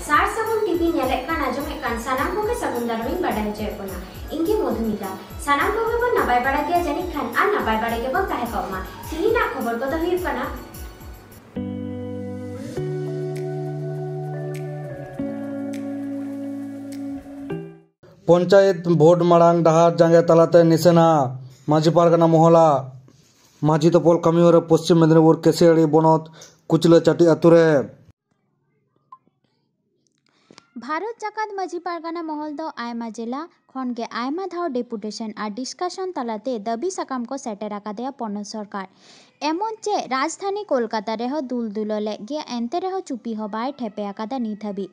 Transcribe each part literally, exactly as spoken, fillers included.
ᱥᱟᱨ ᱥᱟᱹᱜᱩᱱ ᱴᱤᱵᱷᱤ ᱧᱮᱞᱮᱫ ᱠᱟᱱ, ᱟᱸᱡᱚᱢᱮᱫ ᱠᱟᱱ ᱥᱟᱱᱟᱢ ᱠᱚᱜᱮ ᱥᱟᱹᱜᱩᱱ ᱫᱟᱨᱟᱢ ᱤᱧ ᱵᱟᱰᱟᱭ ᱦᱚᱪᱚᱭᱮᱫ ᱵᱚᱱᱟ᱾ ᱤᱧ ᱜᱮ ᱢᱚᱫᱷᱩᱢᱤᱛᱟ᱾ ᱥᱟᱱᱟᱢ ᱠᱚᱜᱮ ᱵᱚᱱ ᱱᱟᱯᱟᱭ ᱵᱟᱲᱟ ᱜᱮᱭᱟ ᱡᱟᱹᱱᱤᱡ ᱠᱷᱟᱱ, ᱟᱨ ᱱᱟᱯᱟᱭ ᱵᱟᱲᱟ ᱜᱮᱵᱚᱱ ᱛᱟᱦᱮᱸ ᱠᱚᱜ ᱢᱟ᱾ ᱛᱤᱦᱤᱧᱟᱜ ᱠᱷᱚᱵᱚᱨ ᱠᱚᱫᱚ ᱦᱩᱭᱩᱜ ᱠᱟᱱᱟ᱾ ᱯᱚᱧᱪᱟᱭᱮᱛ ᱵᱷᱳᱴ ᱢᱟᱲᱟᱝ ᱰᱟᱦᱟᱨ ᱡᱟᱸᱜᱮ ᱛᱟᱞᱟᱛᱮ ᱱᱤᱥᱟᱹᱱᱟ ᱢᱟᱹᱡᱷᱤ ᱯᱟᱨᱜᱟᱱᱟ ᱢᱚᱦᱚᱞᱟ᱾ ᱢᱟᱹᱡᱷᱤ ᱛᱚᱯᱚᱞ ᱠᱟᱹᱢᱤᱦᱚᱨᱟ ᱯᱚᱥᱪᱤᱢ ᱢᱮᱫᱽᱱᱤᱯᱩᱨ ᱠᱮᱥᱤᱭᱟᱹᱲᱤ ᱵᱚᱱᱚᱛ ᱠᱩᱪᱞᱟᱹ ᱪᱟᱹᱴᱤ ᱟᱹᱛᱩ ᱨᱮ᱾ ᱵᱷᱟᱨᱚᱛ ᱡᱟᱠᱟᱛ ᱢᱟᱹᱡᱷᱤ ᱯᱟᱨᱜᱟᱱᱟ ᱢᱚᱦᱚᱞ ᱫᱚ ᱟᱭᱢᱟ ᱡᱮᱞᱟ ᱠᱷᱚᱱ ᱜᱮ ᱟᱭᱢᱟ ᱫᱷᱟᱣ ᱰᱮᱯᱩᱴᱮᱥᱚᱱ ᱟᱨ ᱰᱤᱥᱠᱟᱥᱚᱱ ᱛᱟᱞᱟᱛᱮ ᱫᱟᱹᱵᱤ ᱥᱟᱠᱟᱢ ᱠᱚ ᱥᱮᱴᱮᱨ ᱟᱠᱟᱫᱮᱭᱟ ᱯᱚᱱᱚᱛ ᱥᱚᱨᱠᱟᱨ᱾ ᱮᱢᱚᱱ ᱪᱮᱫ ᱨᱟᱡᱽᱫᱷᱟᱱᱤ ᱠᱳᱞᱠᱟᱛᱟ ᱨᱮᱦᱚᱸ ᱫᱩᱞ ᱫᱩᱞᱟᱹ ᱞᱮᱫ ᱜᱮᱭᱟ, ᱮᱱᱛᱮ ᱨᱮᱦᱚᱸ ᱪᱩᱯᱤ ᱦᱚᱸ ᱵᱟᱭ ᱴᱷᱮᱯᱮ ᱟᱠᱟᱫᱟ ᱱᱤᱛ ᱦᱟᱹᱵᱤᱡ᱾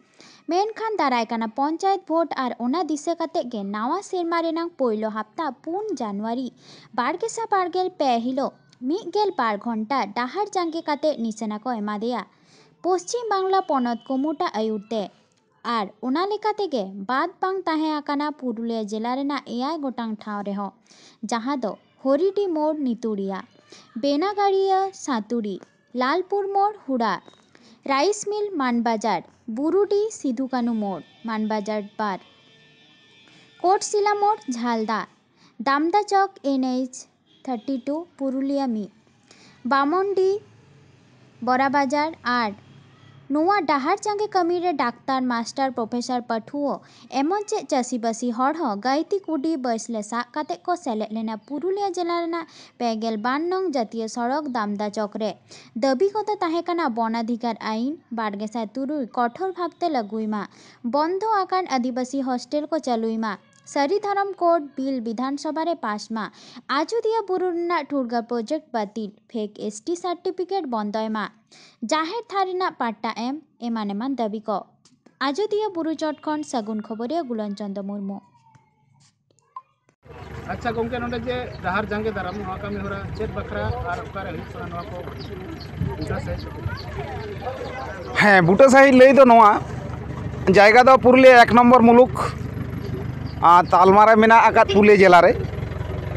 ᱢᱮᱱᱠᱷᱟᱱ ᱫᱟᱨᱟᱭ ᱠᱟᱱᱟ ᱯᱚᱧᱪᱟᱭᱮᱛ ᱵᱷᱳᱴ ᱟᱨ ᱚᱱᱟ ᱫᱤᱥᱟᱹ ᱠᱟᱛᱮ ᱜᱮ ᱱᱟᱣᱟ ᱥᱮᱨᱢᱟ ᱨᱮᱱᱟᱝ ᱯᱳᱭᱞᱳ ᱦᱟᱯᱛᱟ ᱯᱩᱱ ᱡᱟᱱᱩᱣᱟᱨᱤ ᱵᱟᱨ ᱜᱮᱥᱟᱭ ᱵᱟᱨ ᱜᱮᱞ ᱯᱮ ᱦᱤᱞᱳᱜ ᱢᱤᱫ ᱜᱮᱞ ᱵᱟᱨ ᱜᱷᱚᱱᱴᱟ ᱰᱟᱦᱟᱨ ᱡᱟᱸᱜᱮ ᱠᱟᱛᱮ ᱱᱤᱥᱟᱹᱱᱟ ᱠᱚ ᱮᱢᱟᱫᱮᱭᱟ᱾ ᱯᱚᱥᱪᱤᱢ ᱵᱟᱝᱞᱟ ᱯᱚᱱᱚᱛ ᱠᱩᱢᱩᱴᱟ ᱟᱹᱭᱩᱨ ᱛᱮ᱾ ᱟᱨ ᱚᱱᱟ ᱞᱮᱠᱟ ᱛᱮᱜᱮ ᱵᱟᱫ ᱵᱟᱝ ᱛᱟᱦᱮᱸ ᱟᱠᱟᱱᱟ ᱯᱩᱨᱩᱞᱤᱭᱟᱹ ᱡᱮᱞᱟ ᱨᱮᱱᱟᱜ ᱮᱭᱟᱭ ᱜᱚᱴᱟᱝ ᱴᱷᱟᱶ ᱨᱮᱦᱚᱸ, ᱡᱟᱦᱟᱸ ᱫᱚ ᱦᱚᱨᱤᱰᱤ ᱢᱳᱲ ᱱᱤᱛᱩᱲᱤᱭᱟ, ᱵᱮᱱᱟᱜᱟᱲᱤᱭᱟᱹ ᱥᱟᱸᱛᱩᱲᱤ, ᱞᱟᱞᱯᱩᱨ ᱢᱳᱲ ᱦᱩᱲᱟ, ᱨᱟᱭᱤᱥ ᱢᱤᱞ ᱢᱟᱱᱵᱟᱡᱟᱨ, ᱵᱩᱨᱩᱰᱤ ᱥᱤᱫᱷᱩ ᱠᱟᱹᱱᱩ ᱢᱳᱲ ᱢᱟᱱᱵᱟᱡᱟᱨ ᱵᱟᱨ, ᱠᱳᱴᱥᱤᱞᱟ ᱢᱳᱲ ᱡᱷᱟᱞᱫᱟ, ᱫᱟᱢᱫᱟ ᱪᱚᱠ N H thirty two Purulia ᱢᱤᱫ, ᱵᱟᱢᱚᱱᱰᱤ ᱵᱚᱨᱟᱵᱟᱡᱟᱨ ᱟᱨ ᱱᱚᱣᱟ ᱰᱟᱦᱟᱨ ᱡᱟᱸᱜᱮ ᱠᱟᱹᱢᱤ ᱨᱮ ᱰᱟᱠᱛᱟᱨ, ᱢᱟᱥᱴᱟᱨ, ᱯᱨᱚᱯᱷᱮᱥᱚᱨ, ᱯᱟᱹᱴᱷᱩᱣᱟᱹ ᱮᱢᱚᱱ ᱪᱮᱫ ᱪᱟᱹᱥᱤᱵᱟᱹᱥᱤ ᱦᱚᱲ ᱦᱚᱸ ᱜᱟᱹᱭᱛᱤ ᱠᱩᱰᱤ ᱵᱟᱹᱥᱞᱟᱹ ᱥᱟᱵ ᱠᱟᱛᱮ ᱠᱚ ᱥᱮᱞᱮᱫ ᱞᱮᱱᱟ ᱯᱩᱨᱩᱞᱤᱭᱟᱹ ᱡᱮᱞᱟ ᱨᱮᱱᱟᱜ ᱯᱮ ᱜᱮᱞ ᱵᱟᱨ ᱱᱚᱝ ᱡᱟᱹᱛᱤᱭᱟᱹ ᱥᱚᱲᱚᱠ ᱫᱟᱢᱫᱟ ᱪᱚᱠ ᱨᱮ᱾ ᱫᱟᱹᱵᱤ ᱠᱚᱫᱚ ᱛᱟᱦᱮᱸ ᱠᱟᱱᱟ ᱵᱚᱱ ᱚᱫᱷᱤᱠᱟᱨ ᱟᱭᱤᱱ ᱵᱟᱨ ᱜᱮᱥᱟᱭ ᱛᱩᱨᱩᱭ ᱠᱚᱴᱷᱳᱨ ᱵᱷᱟᱵᱽ ᱛᱮ ᱞᱟᱹᱜᱩᱭ ᱢᱟ, ᱵᱚᱱᱫᱷᱚ ᱟᱠᱟᱱ ᱟᱹᱫᱤᱵᱟᱹᱥᱤ ᱦᱚᱥᱴᱮᱞ ᱠᱚ ᱪᱟᱹᱞᱩᱭ ᱢᱟ, ᱥᱟᱹᱨᱤ ᱫᱷᱚᱨᱚᱢ ᱠᱳᱰ ᱵᱤᱞ ᱵᱤᱫᱷᱟᱱ ᱥᱚᱵᱷᱟ ᱨᱮ ᱯᱟᱥ ᱢᱟ, ᱟᱡᱚᱫᱤᱭᱟᱹ ᱵᱩᱨᱩ ᱨᱮᱱᱟᱜ ᱴᱷᱩᱲᱜᱟᱹ ᱯᱨᱚᱡᱮᱠᱴ ᱵᱟᱹᱛᱤᱞ, ᱯᱷᱮᱠ ᱮᱥ ᱴᱤ ᱥᱟᱨᱴᱤᱯᱷᱤᱠᱮᱴ ᱵᱚᱱᱫᱚᱭ ᱢᱟ, ᱡᱟᱦᱮᱨ ᱛᱷᱟᱱ ᱨᱮᱱᱟᱜ ᱯᱟᱴᱴᱟ ᱮᱢ, ᱮᱢᱟᱱ ᱮᱢᱟᱱ ᱫᱟᱹᱵᱤ ᱠᱚ᱾ ᱟᱡᱚᱫᱤᱭᱟᱹ ᱵᱩᱨᱩ ᱪᱚᱴ ᱠᱷᱚᱱ ᱥᱟᱹᱜᱩᱱ ᱠᱷᱚᱵᱚᱨᱤᱭᱟᱹ ᱜᱩᱞᱚᱱ ᱪᱚᱸᱫᱽ ᱢᱩᱨᱢᱩ᱾ ᱟᱪᱪᱷᱟ ᱜᱚᱢᱠᱮ, ᱱᱚᱰᱮ ᱡᱮ ᱰᱟᱦᱟᱨ ᱡᱟᱸᱜᱮ ᱫᱟᱨᱟᱢ, ᱱᱚᱣᱟ ᱠᱟᱹᱢᱤ ᱦᱚᱨᱟ ᱪᱮᱫ ᱵᱟᱠᱷᱨᱟ ᱟᱨ ᱚᱠᱟᱨᱮ ᱦᱩᱭᱩᱜ ᱠᱟᱱᱟ, ᱱᱚᱣᱟ ᱠᱚ ᱵᱩᱴᱟᱹ ᱥᱟᱹᱦᱤᱡ? ᱦᱮᱸ, ᱵᱩᱴᱟᱹ ᱥᱟᱹᱦᱤᱡ ᱞᱟᱹᱭ ᱫᱚ ᱱᱚᱣᱟ, ᱡᱟᱭᱜᱟ ᱫᱚ ᱯᱩᱨᱩᱞᱤᱭᱟᱹ ᱮᱠ ᱱᱚᱢᱵᱚᱨ ᱢᱩᱞᱩᱠ, ᱟᱨ ᱛᱟᱞᱢᱟ ᱨᱮ ᱢᱮᱱᱟᱜ ᱟᱠᱟᱫ ᱯᱩᱨᱩᱞᱤᱭᱟᱹ ᱡᱮᱞᱟ ᱨᱮ᱾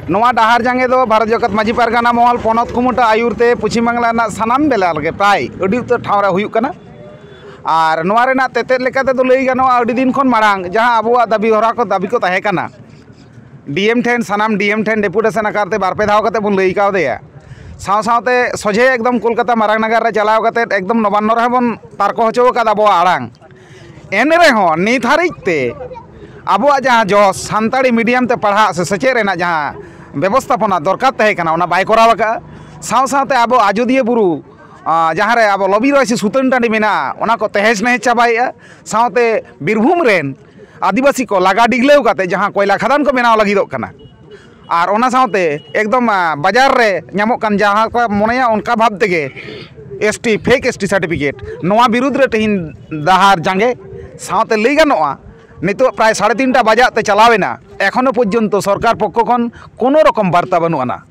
ᱱᱚᱣᱟ ᱰᱟᱦᱟᱨ ᱡᱟᱸᱜᱮ ᱫᱚ ᱵᱷᱟᱨᱚᱛ ᱡᱟᱠᱟᱛ ᱢᱟᱹᱡᱷᱤ ᱯᱟᱨᱜᱟᱱᱟ ᱢᱚᱦᱚᱞ ᱯᱚᱱᱚᱛ ᱠᱩᱢᱩᱴᱟ ᱟᱹᱭᱩᱨ ᱛᱮ ᱯᱚᱪᱷᱤᱢ ᱵᱟᱝᱞᱟ ᱨᱮᱱᱟᱜ ᱥᱟᱱᱟᱢ ᱡᱮᱞᱟ ᱨᱮᱜᱮ ᱯᱨᱟᱭ ᱟᱹᱰᱤ ᱩᱛᱟᱹᱨ ᱴᱷᱟᱶ ᱨᱮ ᱦᱩᱭᱩᱜ ᱠᱟᱱᱟ᱾ ᱟᱨ ᱱᱚᱣᱟ ᱨᱮᱱᱟᱜ ᱛᱮᱛᱮᱫ ᱞᱮᱠᱟ ᱛᱮᱫᱚ ᱞᱟᱹᱭ ᱜᱟᱱᱚᱜᱼᱟ, ᱟᱹᱰᱤ ᱫᱤᱱ ᱠᱷᱚᱱ ᱢᱟᱲᱟᱝ ᱡᱟᱦᱟᱸ ᱟᱵᱚᱣᱟᱜ ᱫᱟᱹᱵᱤ ᱦᱚᱨᱟ ᱠᱚ, ᱫᱟᱹᱵᱤ ᱠᱚ ᱛᱟᱦᱮᱸ ᱠᱟᱱᱟ, ᱰᱤ ᱮᱢ ᱴᱷᱮᱱ, ᱥᱟᱱᱟᱢ ᱰᱤ ᱮᱢ ᱴᱷᱮᱱ ᱰᱮᱯᱩᱴᱮᱥᱚᱱ ᱟᱠᱟᱨ ᱛᱮ ᱵᱟᱨ ᱯᱮ ᱫᱷᱟᱣ ᱠᱟᱛᱮ ᱵᱚᱱ ᱞᱟᱹᱭ ᱠᱟᱣᱫᱮᱭᱟ᱾ ᱥᱟᱶ ᱥᱟᱶᱛᱮ ᱥᱚᱡᱷᱮ ᱮᱠᱫᱚᱢ ᱠᱳᱞᱠᱟᱛᱟ ᱢᱟᱨᱟᱝ ᱱᱟᱜᱟᱨ ᱨᱮ ᱪᱟᱞᱟᱣ ᱠᱟᱛᱮ ᱮᱠᱫᱚᱢ ᱱᱚᱵᱟᱱᱱᱚ ᱨᱮᱦᱚᱸ ᱵᱚᱱ ᱛᱟᱨᱠᱚ ᱦᱚᱪᱚ ᱟᱠᱟᱫ ᱟᱵᱚᱣᱟᱜ ᱟᱲᱟᱝ᱾ ᱮᱱ ᱨᱮᱦᱚᱸ ᱱᱤᱛ ᱦᱟᱹᱨᱤᱡ ᱛᱮ ᱟᱵᱚᱣᱟᱜ ᱡᱟᱦᱟᱸ ᱡᱚᱥ, ᱥᱟᱱᱛᱟᱲᱤ ᱢᱤᱰᱤᱭᱟᱢ ᱛᱮ ᱯᱟᱲᱦᱟᱜ ᱥᱮ ᱥᱮᱪᱮᱫ ᱨᱮᱱᱟᱜ ᱡᱟᱦᱟᱸ ᱵᱮᱵᱚᱥᱛᱷᱟᱯᱚᱱᱟ ᱫᱚᱨᱠᱟᱨ ᱛᱟᱦᱮᱸ ᱠᱟᱱᱟ, ᱚᱱᱟ ᱵᱟᱭ ᱠᱚᱨᱟᱣ ᱟᱠᱟᱫᱼᱟ᱾ ᱥᱟᱶ ᱥᱟᱶᱛᱮ ᱟᱵᱚ ᱟᱡᱳᱫᱤᱭᱟᱹ ᱵᱩᱨᱩ, ᱟᱸ, ᱡᱟᱦᱟᱸ ᱨᱮ ᱟᱵᱚ ᱞᱚᱵᱤ ᱨᱚᱭ ᱥᱮ ᱥᱩᱛᱟᱹᱱ ᱴᱟᱺᱰᱤ ᱢᱮᱱᱟᱜᱼᱟ, ᱚᱱᱟ ᱠᱚ ᱛᱮᱦᱮᱥ ᱱᱮᱦᱮᱥ ᱪᱟᱵᱟᱭᱮᱫᱼᱟ᱾ ᱥᱟᱶᱛᱮ ᱵᱤᱨᱵᱷᱩᱢ ᱨᱮᱱ ᱟᱹᱫᱤᱵᱟᱹᱥᱤ ᱠᱚ ᱞᱟᱜᱟ ᱰᱤᱜᱽᱞᱟᱹᱣ ᱠᱟᱛᱮ ᱡᱟᱦᱟᱸ ᱠᱚᱭᱞᱟ ᱠᱷᱟᱫᱟᱱ ᱠᱚ ᱵᱮᱱᱟᱣ ᱞᱟᱹᱜᱤᱫᱚᱜ ᱠᱟᱱᱟ, ᱟᱨ ᱚᱱᱟ ᱥᱟᱶᱛᱮ ᱮᱠᱫᱚᱢ, ᱟᱸ, ᱵᱟᱡᱟᱨ ᱨᱮ ᱧᱟᱢᱚᱜ ᱠᱟᱱ ᱡᱟᱦᱟᱸ ᱠᱚ ᱢᱚᱱᱮᱭᱟ ᱚᱱᱠᱟ ᱵᱷᱟᱵᱽ ᱛᱮᱜᱮ S T, fake S T certificate, ᱱᱚᱣᱟ ᱵᱤᱨᱩᱫᱽ ᱨᱮ ᱛᱮᱦᱮᱧ ᱰᱟᱦᱟᱨ ᱡᱟᱸᱜᱮ᱾ ᱥᱟᱶᱛᱮ ᱞᱟᱹᱭ ᱜᱟᱱᱚᱜᱼᱟ, ᱱᱤᱛᱚᱜ ᱯᱨᱟᱭ ᱥᱟᱲᱮ ᱛᱤᱱᱴᱟ ᱵᱟᱡᱟᱜ ᱛᱮ ᱪᱟᱞᱟᱣ ᱮᱱᱟ, ᱮᱠᱷᱚᱱᱳ ᱯᱚᱨᱡᱚᱱᱛᱚ ᱥᱚᱨᱠᱟᱨ ᱯᱚᱠᱠᱷᱚ ᱠᱷᱚᱱ ᱠᱳᱱᱳ ᱨᱚᱠᱚᱢ ᱵᱟᱨᱛᱟ ᱵᱟᱹᱱᱩᱜ ᱟᱱᱟ᱾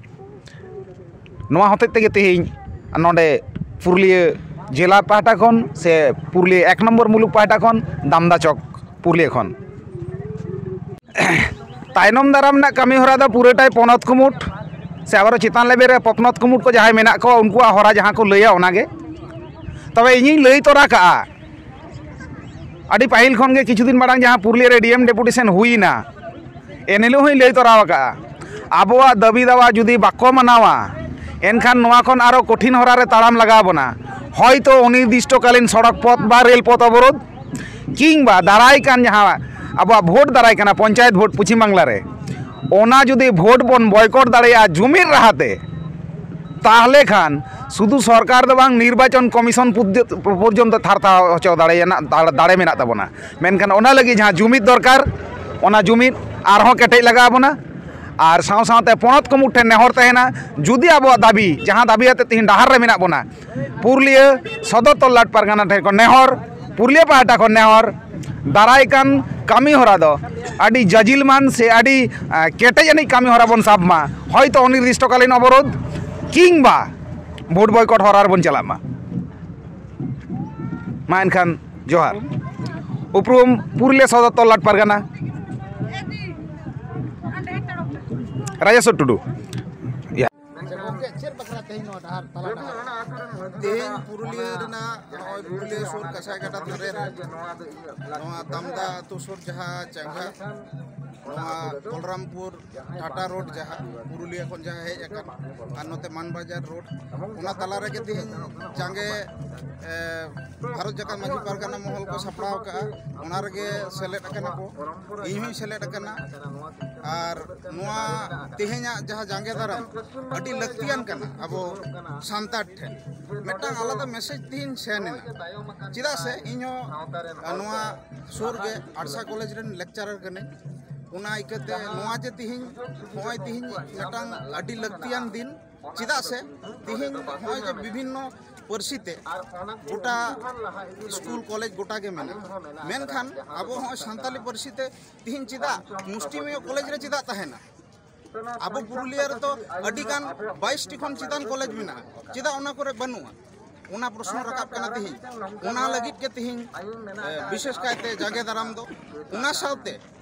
ᱱᱚᱣᱟ ᱦᱚᱛᱮᱡ ᱛᱮᱜᱮ ᱛᱮᱦᱮᱧ ᱱᱚᱰᱮ ᱯᱩᱨᱩᱞᱤᱭᱟᱹ ᱡᱮᱞᱟ ᱯᱟᱦᱴᱟ ᱠᱷᱚᱱ ᱥᱮ ᱯᱩᱨᱩᱞᱤᱭᱟᱹ ᱮᱠ ᱱᱚᱢᱵᱚᱨ ᱢᱩᱞᱩᱠ ᱯᱟᱦᱴᱟ ᱠᱷᱚᱱ ᱫᱟᱢᱫᱟ ᱪᱚᱠ ᱯᱩᱨᱩᱞᱤᱭᱟᱹ ᱠᱷᱚᱱ ᱛᱟᱭᱱᱚᱢ ᱫᱟᱨᱟᱢ ᱨᱮᱱᱟᱜ ᱠᱟᱹᱢᱤ ᱦᱚᱨᱟ ᱫᱚ ᱯᱩᱨᱟᱹᱴᱟᱭ ᱯᱚᱱᱚᱛ ᱠᱩᱢᱩᱴ ᱥᱮ ᱟᱵᱟᱨ ᱪᱮᱛᱟᱱ ᱞᱮᱵᱮᱞ ᱨᱮ ᱯᱚᱛᱱᱚᱛ ᱠᱩᱢᱩᱴ ᱠᱚ ᱡᱟᱦᱟᱸᱭ ᱢᱮᱱᱟᱜ ᱠᱚᱣᱟ, ᱩᱱᱠᱩᱣᱟᱜ ᱦᱚᱨᱟ ᱡᱟᱦᱟᱸ ᱠᱚ ᱞᱟᱹᱭᱟ ᱚᱱᱟᱜᱮ᱾ ᱛᱚᱵᱮ ᱤᱧᱤᱧ ᱞᱟᱹᱭ ᱛᱚᱨᱟ ᱠᱟᱜᱼᱟ, ᱟᱹᱰᱤ ᱯᱟᱹᱦᱤᱞ ᱠᱷᱚᱱ ᱜᱮ ᱠᱤᱪᱷᱩ ᱫᱤᱱ ᱢᱟᱲᱟᱝ ᱡᱟᱦᱟᱸ ᱯᱩᱨᱩᱞᱤᱭᱟᱹ ᱨᱮ ᱰᱤ ᱮᱢ ᱰᱮᱯᱩᱴᱮᱥᱚᱱ ᱦᱩᱭᱱᱟ, ᱮᱱ ᱦᱤᱞᱳᱜ ᱦᱚᱸᱧ ᱞᱟᱹᱭ ᱛᱚᱨᱟ ᱟᱠᱟᱜᱼᱟ, ᱟᱵᱚᱣᱟᱜ ᱫᱟᱹᱵᱤ ᱫᱟᱣᱟ ᱡᱩᱫᱤ ᱵᱟᱠᱚ ᱢᱟᱱᱟᱣᱟ, ᱮᱱᱠᱷᱟᱱ ᱱᱚᱣᱟ ᱠᱷᱚᱱ ᱟᱨᱚ ᱠᱚᱴᱷᱤᱱ ᱦᱚᱨᱟ ᱨᱮ ᱛᱟᱲᱟᱢ ᱞᱟᱜᱟᱣ ᱵᱚᱱᱟ᱾ ᱦᱚᱭᱛᱳ ᱚᱱᱤᱨᱫᱤᱥᱴᱚᱠᱟᱞᱤᱱ ᱥᱚᱲᱚᱠ ᱯᱚᱛᱷ ᱵᱟ ᱨᱮᱞ ᱯᱚᱛᱷ ᱚᱵᱚᱨᱳᱫᱷ, ᱠᱤᱝᱵᱟ ᱫᱟᱨᱟᱭ ᱠᱟᱱ ᱡᱟᱦᱟᱸ ᱟᱵᱚᱣᱟᱜ ᱵᱷᱳᱴ ᱫᱟᱨᱟᱭ ᱠᱟᱱᱟ ᱯᱚᱧᱪᱟᱭᱮᱛ ᱵᱷᱳᱴ ᱯᱚᱪᱷᱤᱢ ᱵᱟᱝᱞᱟ ᱨᱮ, ᱚᱱᱟ ᱡᱩᱫᱤ ᱵᱷᱳᱴ ᱵᱚᱱ ᱵᱚᱭᱠᱚᱴ ᱫᱟᱲᱮᱭᱟᱜᱼᱟ ᱡᱩᱢᱤᱫ ᱨᱟᱦᱟᱛᱮ, ᱛᱟᱦᱞᱮ ᱠᱷᱟᱱ ᱥᱩᱫᱷᱩ ᱥᱚᱨᱠᱟᱨ ᱫᱚ ᱵᱟᱝ, ᱱᱤᱨᱵᱟᱪᱚᱱ ᱠᱚᱢᱤᱥᱚᱱ ᱯᱚᱨᱡᱚ-, ᱯᱚᱨᱡᱚᱱᱛᱚ ᱛᱷᱟᱨ ᱛᱷᱟᱨᱟᱣ ᱦᱚᱪᱚ ᱫᱟᱲᱮᱭᱟᱜ ᱨᱮᱱᱟᱜ ᱫᱟᱲ-, ᱫᱟᱲᱮ ᱢᱮᱱᱟᱜ ᱛᱟᱵᱚᱱᱟ᱾ ᱢᱮᱱᱠᱷᱟᱱ ᱚᱱᱟ ᱞᱟᱹᱜᱤᱫ ᱡᱟᱦᱟᱸ ᱡᱩᱢᱤᱫ ᱫᱚᱨᱠᱟᱨ, ᱚᱱᱟ ᱡᱩᱢᱤᱫ ᱟᱨᱦᱚᱸ ᱠᱮᱴᱮᱡ ᱞᱟᱜᱟᱣ ᱵᱚᱱᱟ᱾ ᱟᱨ ᱥᱟᱶ ᱥᱟᱶᱛᱮ ᱯᱚᱱᱚᱛ ᱠᱩᱢᱩᱴ ᱴᱷᱮᱱ ᱱᱮᱦᱚᱨ ᱛᱟᱦᱮᱱᱟ, ᱡᱩᱫᱤ ᱟᱵᱚᱣᱟᱜ ᱫᱟᱹᱵᱤ, ᱡᱟᱦᱟᱸ ᱫᱟᱹᱵᱤ ᱟᱛᱮ ᱛᱮᱦᱮᱧ ᱰᱟᱦᱟᱨ ᱨᱮ ᱢᱮᱱᱟᱜ ᱵᱚᱱᱟ, ᱯᱩᱨᱩᱞᱤᱭᱟᱹ ᱥᱚᱫᱚᱨ ᱛᱚᱞᱞᱟᱴ ᱯᱟᱨᱜᱟᱱᱟ ᱴᱷᱮᱱ ᱠᱷᱚᱱ ᱱᱮᱦᱚᱨ, ᱯᱩᱨᱩᱞᱤᱭᱟᱹ ᱯᱟᱦᱴᱟ ᱠᱷᱚᱱ ᱱᱮᱦᱚᱨ, ᱫᱟᱨᱟᱭ ᱠᱟᱱ ᱠᱟᱹᱢᱤ ᱦᱚᱨᱟ ᱫᱚ ᱟᱹᱰᱤ ᱡᱟᱡᱤᱞᱢᱟᱱ ᱥᱮ ᱟᱹᱰᱤ, ᱟᱸ, ᱠᱮᱴᱮᱡ ᱟᱹᱱᱤᱡ ᱠᱟᱹᱢᱤ ᱦᱚᱨᱟ ᱵᱚᱱ ᱥᱟᱵ ᱢᱟ᱾ ᱦᱚᱭᱛᱳ ᱚᱱᱤᱨᱫᱤᱥᱴᱚᱠᱟᱞᱤᱱ ᱚᱵᱚᱨᱳᱫᱷ ᱠᱤᱝᱵᱟ ᱵᱷᱳᱴ ᱵᱚᱭᱠᱚᱴ ᱦᱚᱨᱟ ᱨᱮᱵᱚᱱ ᱪᱟᱞᱟᱜ ᱢᱟ᱾ ᱢᱟ ᱮᱱᱠᱷᱟᱱ ᱡᱚᱦᱟᱨ᱾ ᱩᱯᱨᱩᱢ ᱯᱩᱨᱩᱞᱤᱭᱟᱹ ᱥᱚᱫᱚᱨ ᱛᱚᱞᱞᱟᱴ ᱯᱟᱨᱜᱟᱱᱟ, ᱨᱟᱡᱮᱥᱣᱚᱨ ᱴᱩᱰᱩ᱾ ᱛᱮᱦᱮᱧ ᱱᱚᱣᱟ ᱰᱟᱦᱟᱨ, ᱛᱟᱞᱟ ᱰᱟᱦᱟᱨ? ᱛᱮᱦᱮᱧ ᱯᱩᱨᱩᱞᱤᱭᱟᱹ ᱨᱮᱱᱟᱜ, ᱱᱚᱜᱼᱚᱭ ᱯᱩᱨᱩᱞᱤᱭᱟᱹ ᱥᱩᱨ ᱠᱟᱥᱟᱭ ᱜᱟᱰᱟ ᱫᱷᱟᱨᱮ ᱨᱮ ᱱᱚᱣᱟ ᱛᱟᱢᱫᱟ ᱟᱹᱛᱩ ᱥᱩᱨ ᱡᱟᱦᱟᱸ ᱪᱟᱸᱜᱟ, ᱱᱚᱣᱟ ᱵᱚᱞᱨᱟᱢᱯᱩᱨ ᱴᱟᱴᱟ ᱨᱳᱰ ᱡᱟᱦᱟᱸ ᱯᱩᱨᱩᱞᱤᱭᱟᱹ ᱠᱷᱚᱱ ᱡᱟᱦᱟᱸ ᱦᱮᱡ ᱟᱠᱟᱱ, ᱟᱨ ᱱᱚᱛᱮ ᱢᱟᱱᱵᱟᱡᱟᱨ ᱨᱳᱰ, ᱚᱱᱟ ᱛᱟᱞᱟ ᱨᱮᱜᱮ ᱛᱮᱦᱮᱧ ᱡᱟᱸᱜᱮ, ᱮ, ᱵᱷᱟᱨᱚᱛ ᱡᱟᱠᱟᱛ ᱢᱟᱹᱡᱷᱤ ᱯᱟᱨᱜᱟᱱᱟ ᱢᱚᱦᱚᱞ ᱠᱚ ᱥᱟᱯᱲᱟᱣ ᱟᱠᱟᱫᱼᱟ, ᱚᱱᱟ ᱨᱮᱜᱮ ᱥᱮᱞᱮᱫ ᱟᱠᱟᱱᱟ ᱠᱚ, ᱤᱧ ᱦᱚᱸᱧ ᱥᱮᱞᱮᱫ ᱟᱠᱟᱱᱟ᱾ ᱟᱨ ᱱᱚᱣᱟ ᱛᱮᱦᱮᱧᱟᱜ ᱡᱟᱦᱟᱸ ᱡᱟᱸᱜᱮ ᱫᱟᱨᱟᱢ ᱟᱹᱰᱤ ᱞᱟᱹᱠᱛᱤᱭᱟᱱ ᱠᱟᱱᱟ ᱟᱵᱚ ᱥᱟᱱᱛᱟᱲ ᱴᱷᱮᱱ᱾ ᱢᱤᱫᱴᱟᱝ ᱟᱞᱟᱫᱟ ᱢᱮᱥᱮᱡᱽ ᱛᱮᱦᱮᱧ ᱥᱮᱱ ᱮᱱᱟ, ᱪᱮᱫᱟᱜ ᱥᱮ ᱤᱧ ᱦᱚᱸ, ᱟ, ᱱᱚᱣᱟ ᱥᱩᱨ ᱜᱮ ᱟᱲᱥᱟ ᱠᱚᱞᱮᱡᱽ ᱨᱮᱱ ᱞᱮᱠᱪᱟᱨᱟᱨ ᱠᱟᱹᱱᱟᱹᱧ᱾ ᱚᱱᱟ ᱤᱠᱟᱹᱛᱮ ᱱᱚᱣᱟ ᱡᱮ ᱛᱤᱦᱤᱧ, ᱱᱚᱜᱼᱚᱭ ᱛᱤᱦᱤᱧ ᱢᱤᱫᱴᱟᱝ ᱟᱹᱰᱤ ᱞᱟᱹᱠᱛᱤᱭᱟᱱ ᱫᱤᱱ, ᱪᱮᱫᱟᱜ ᱥᱮ ᱛᱤᱦᱤᱧ ᱱᱚᱜᱼᱚᱭ ᱡᱮ ᱵᱤᱵᱷᱤᱱᱱᱚ ᱯᱟᱹᱨᱥᱤ ᱛᱮ ᱜᱚᱴᱟ ᱥᱠᱩᱞ ᱠᱚᱞᱮᱡᱽ ᱜᱚᱴᱟ ᱜᱮ ᱢᱮᱱᱟᱜᱼᱟ, ᱢᱮᱱᱠᱷᱟᱱ ᱟᱵᱚ ᱦᱚᱸᱜᱼᱚᱭ ᱥᱟᱱᱛᱟᱞᱤ ᱯᱟᱹᱨᱥᱤ ᱛᱮ ᱛᱤᱦᱤᱧ ᱪᱮᱫᱟᱜ ᱢᱩᱥᱴᱤᱢᱤᱭᱚ ᱠᱚᱞᱮᱡᱽ ᱨᱮ ᱪᱮᱫᱟᱜ ᱛᱟᱦᱮᱱᱟ? ᱟᱵᱚ ᱯᱩᱨᱩᱞᱤᱭᱟᱹ ᱨᱮᱫᱚ ᱟᱹᱰᱤ ᱜᱟᱱ ᱵᱟᱭᱤᱥ ᱴᱤ ᱠᱷᱚᱱ ᱪᱮᱛᱟᱱ ᱠᱚᱞᱮᱡᱽ ᱢᱮᱱᱟᱜᱼᱟ, ᱪᱮᱫᱟᱜ ᱚᱱᱟ ᱠᱚᱨᱮ ᱵᱟᱹᱱᱩᱜᱼᱟ? ᱚᱱᱟ ᱯᱨᱚᱥᱱᱚ ᱨᱟᱠᱟᱵ ᱠᱟᱱᱟ ᱛᱤᱦᱤᱧ᱾ ᱚᱱᱟ ᱞᱟᱹᱜᱤᱫ ᱜᱮ ᱛᱤᱦᱤᱧ, ᱮ, ᱵᱤᱥᱮᱥ ᱠᱟᱭᱛᱮ ᱡᱟᱸᱜᱮ ᱫᱟᱨᱟᱢ ᱫᱚ᱾ ᱚᱱᱟ ᱥᱟᱶᱛᱮ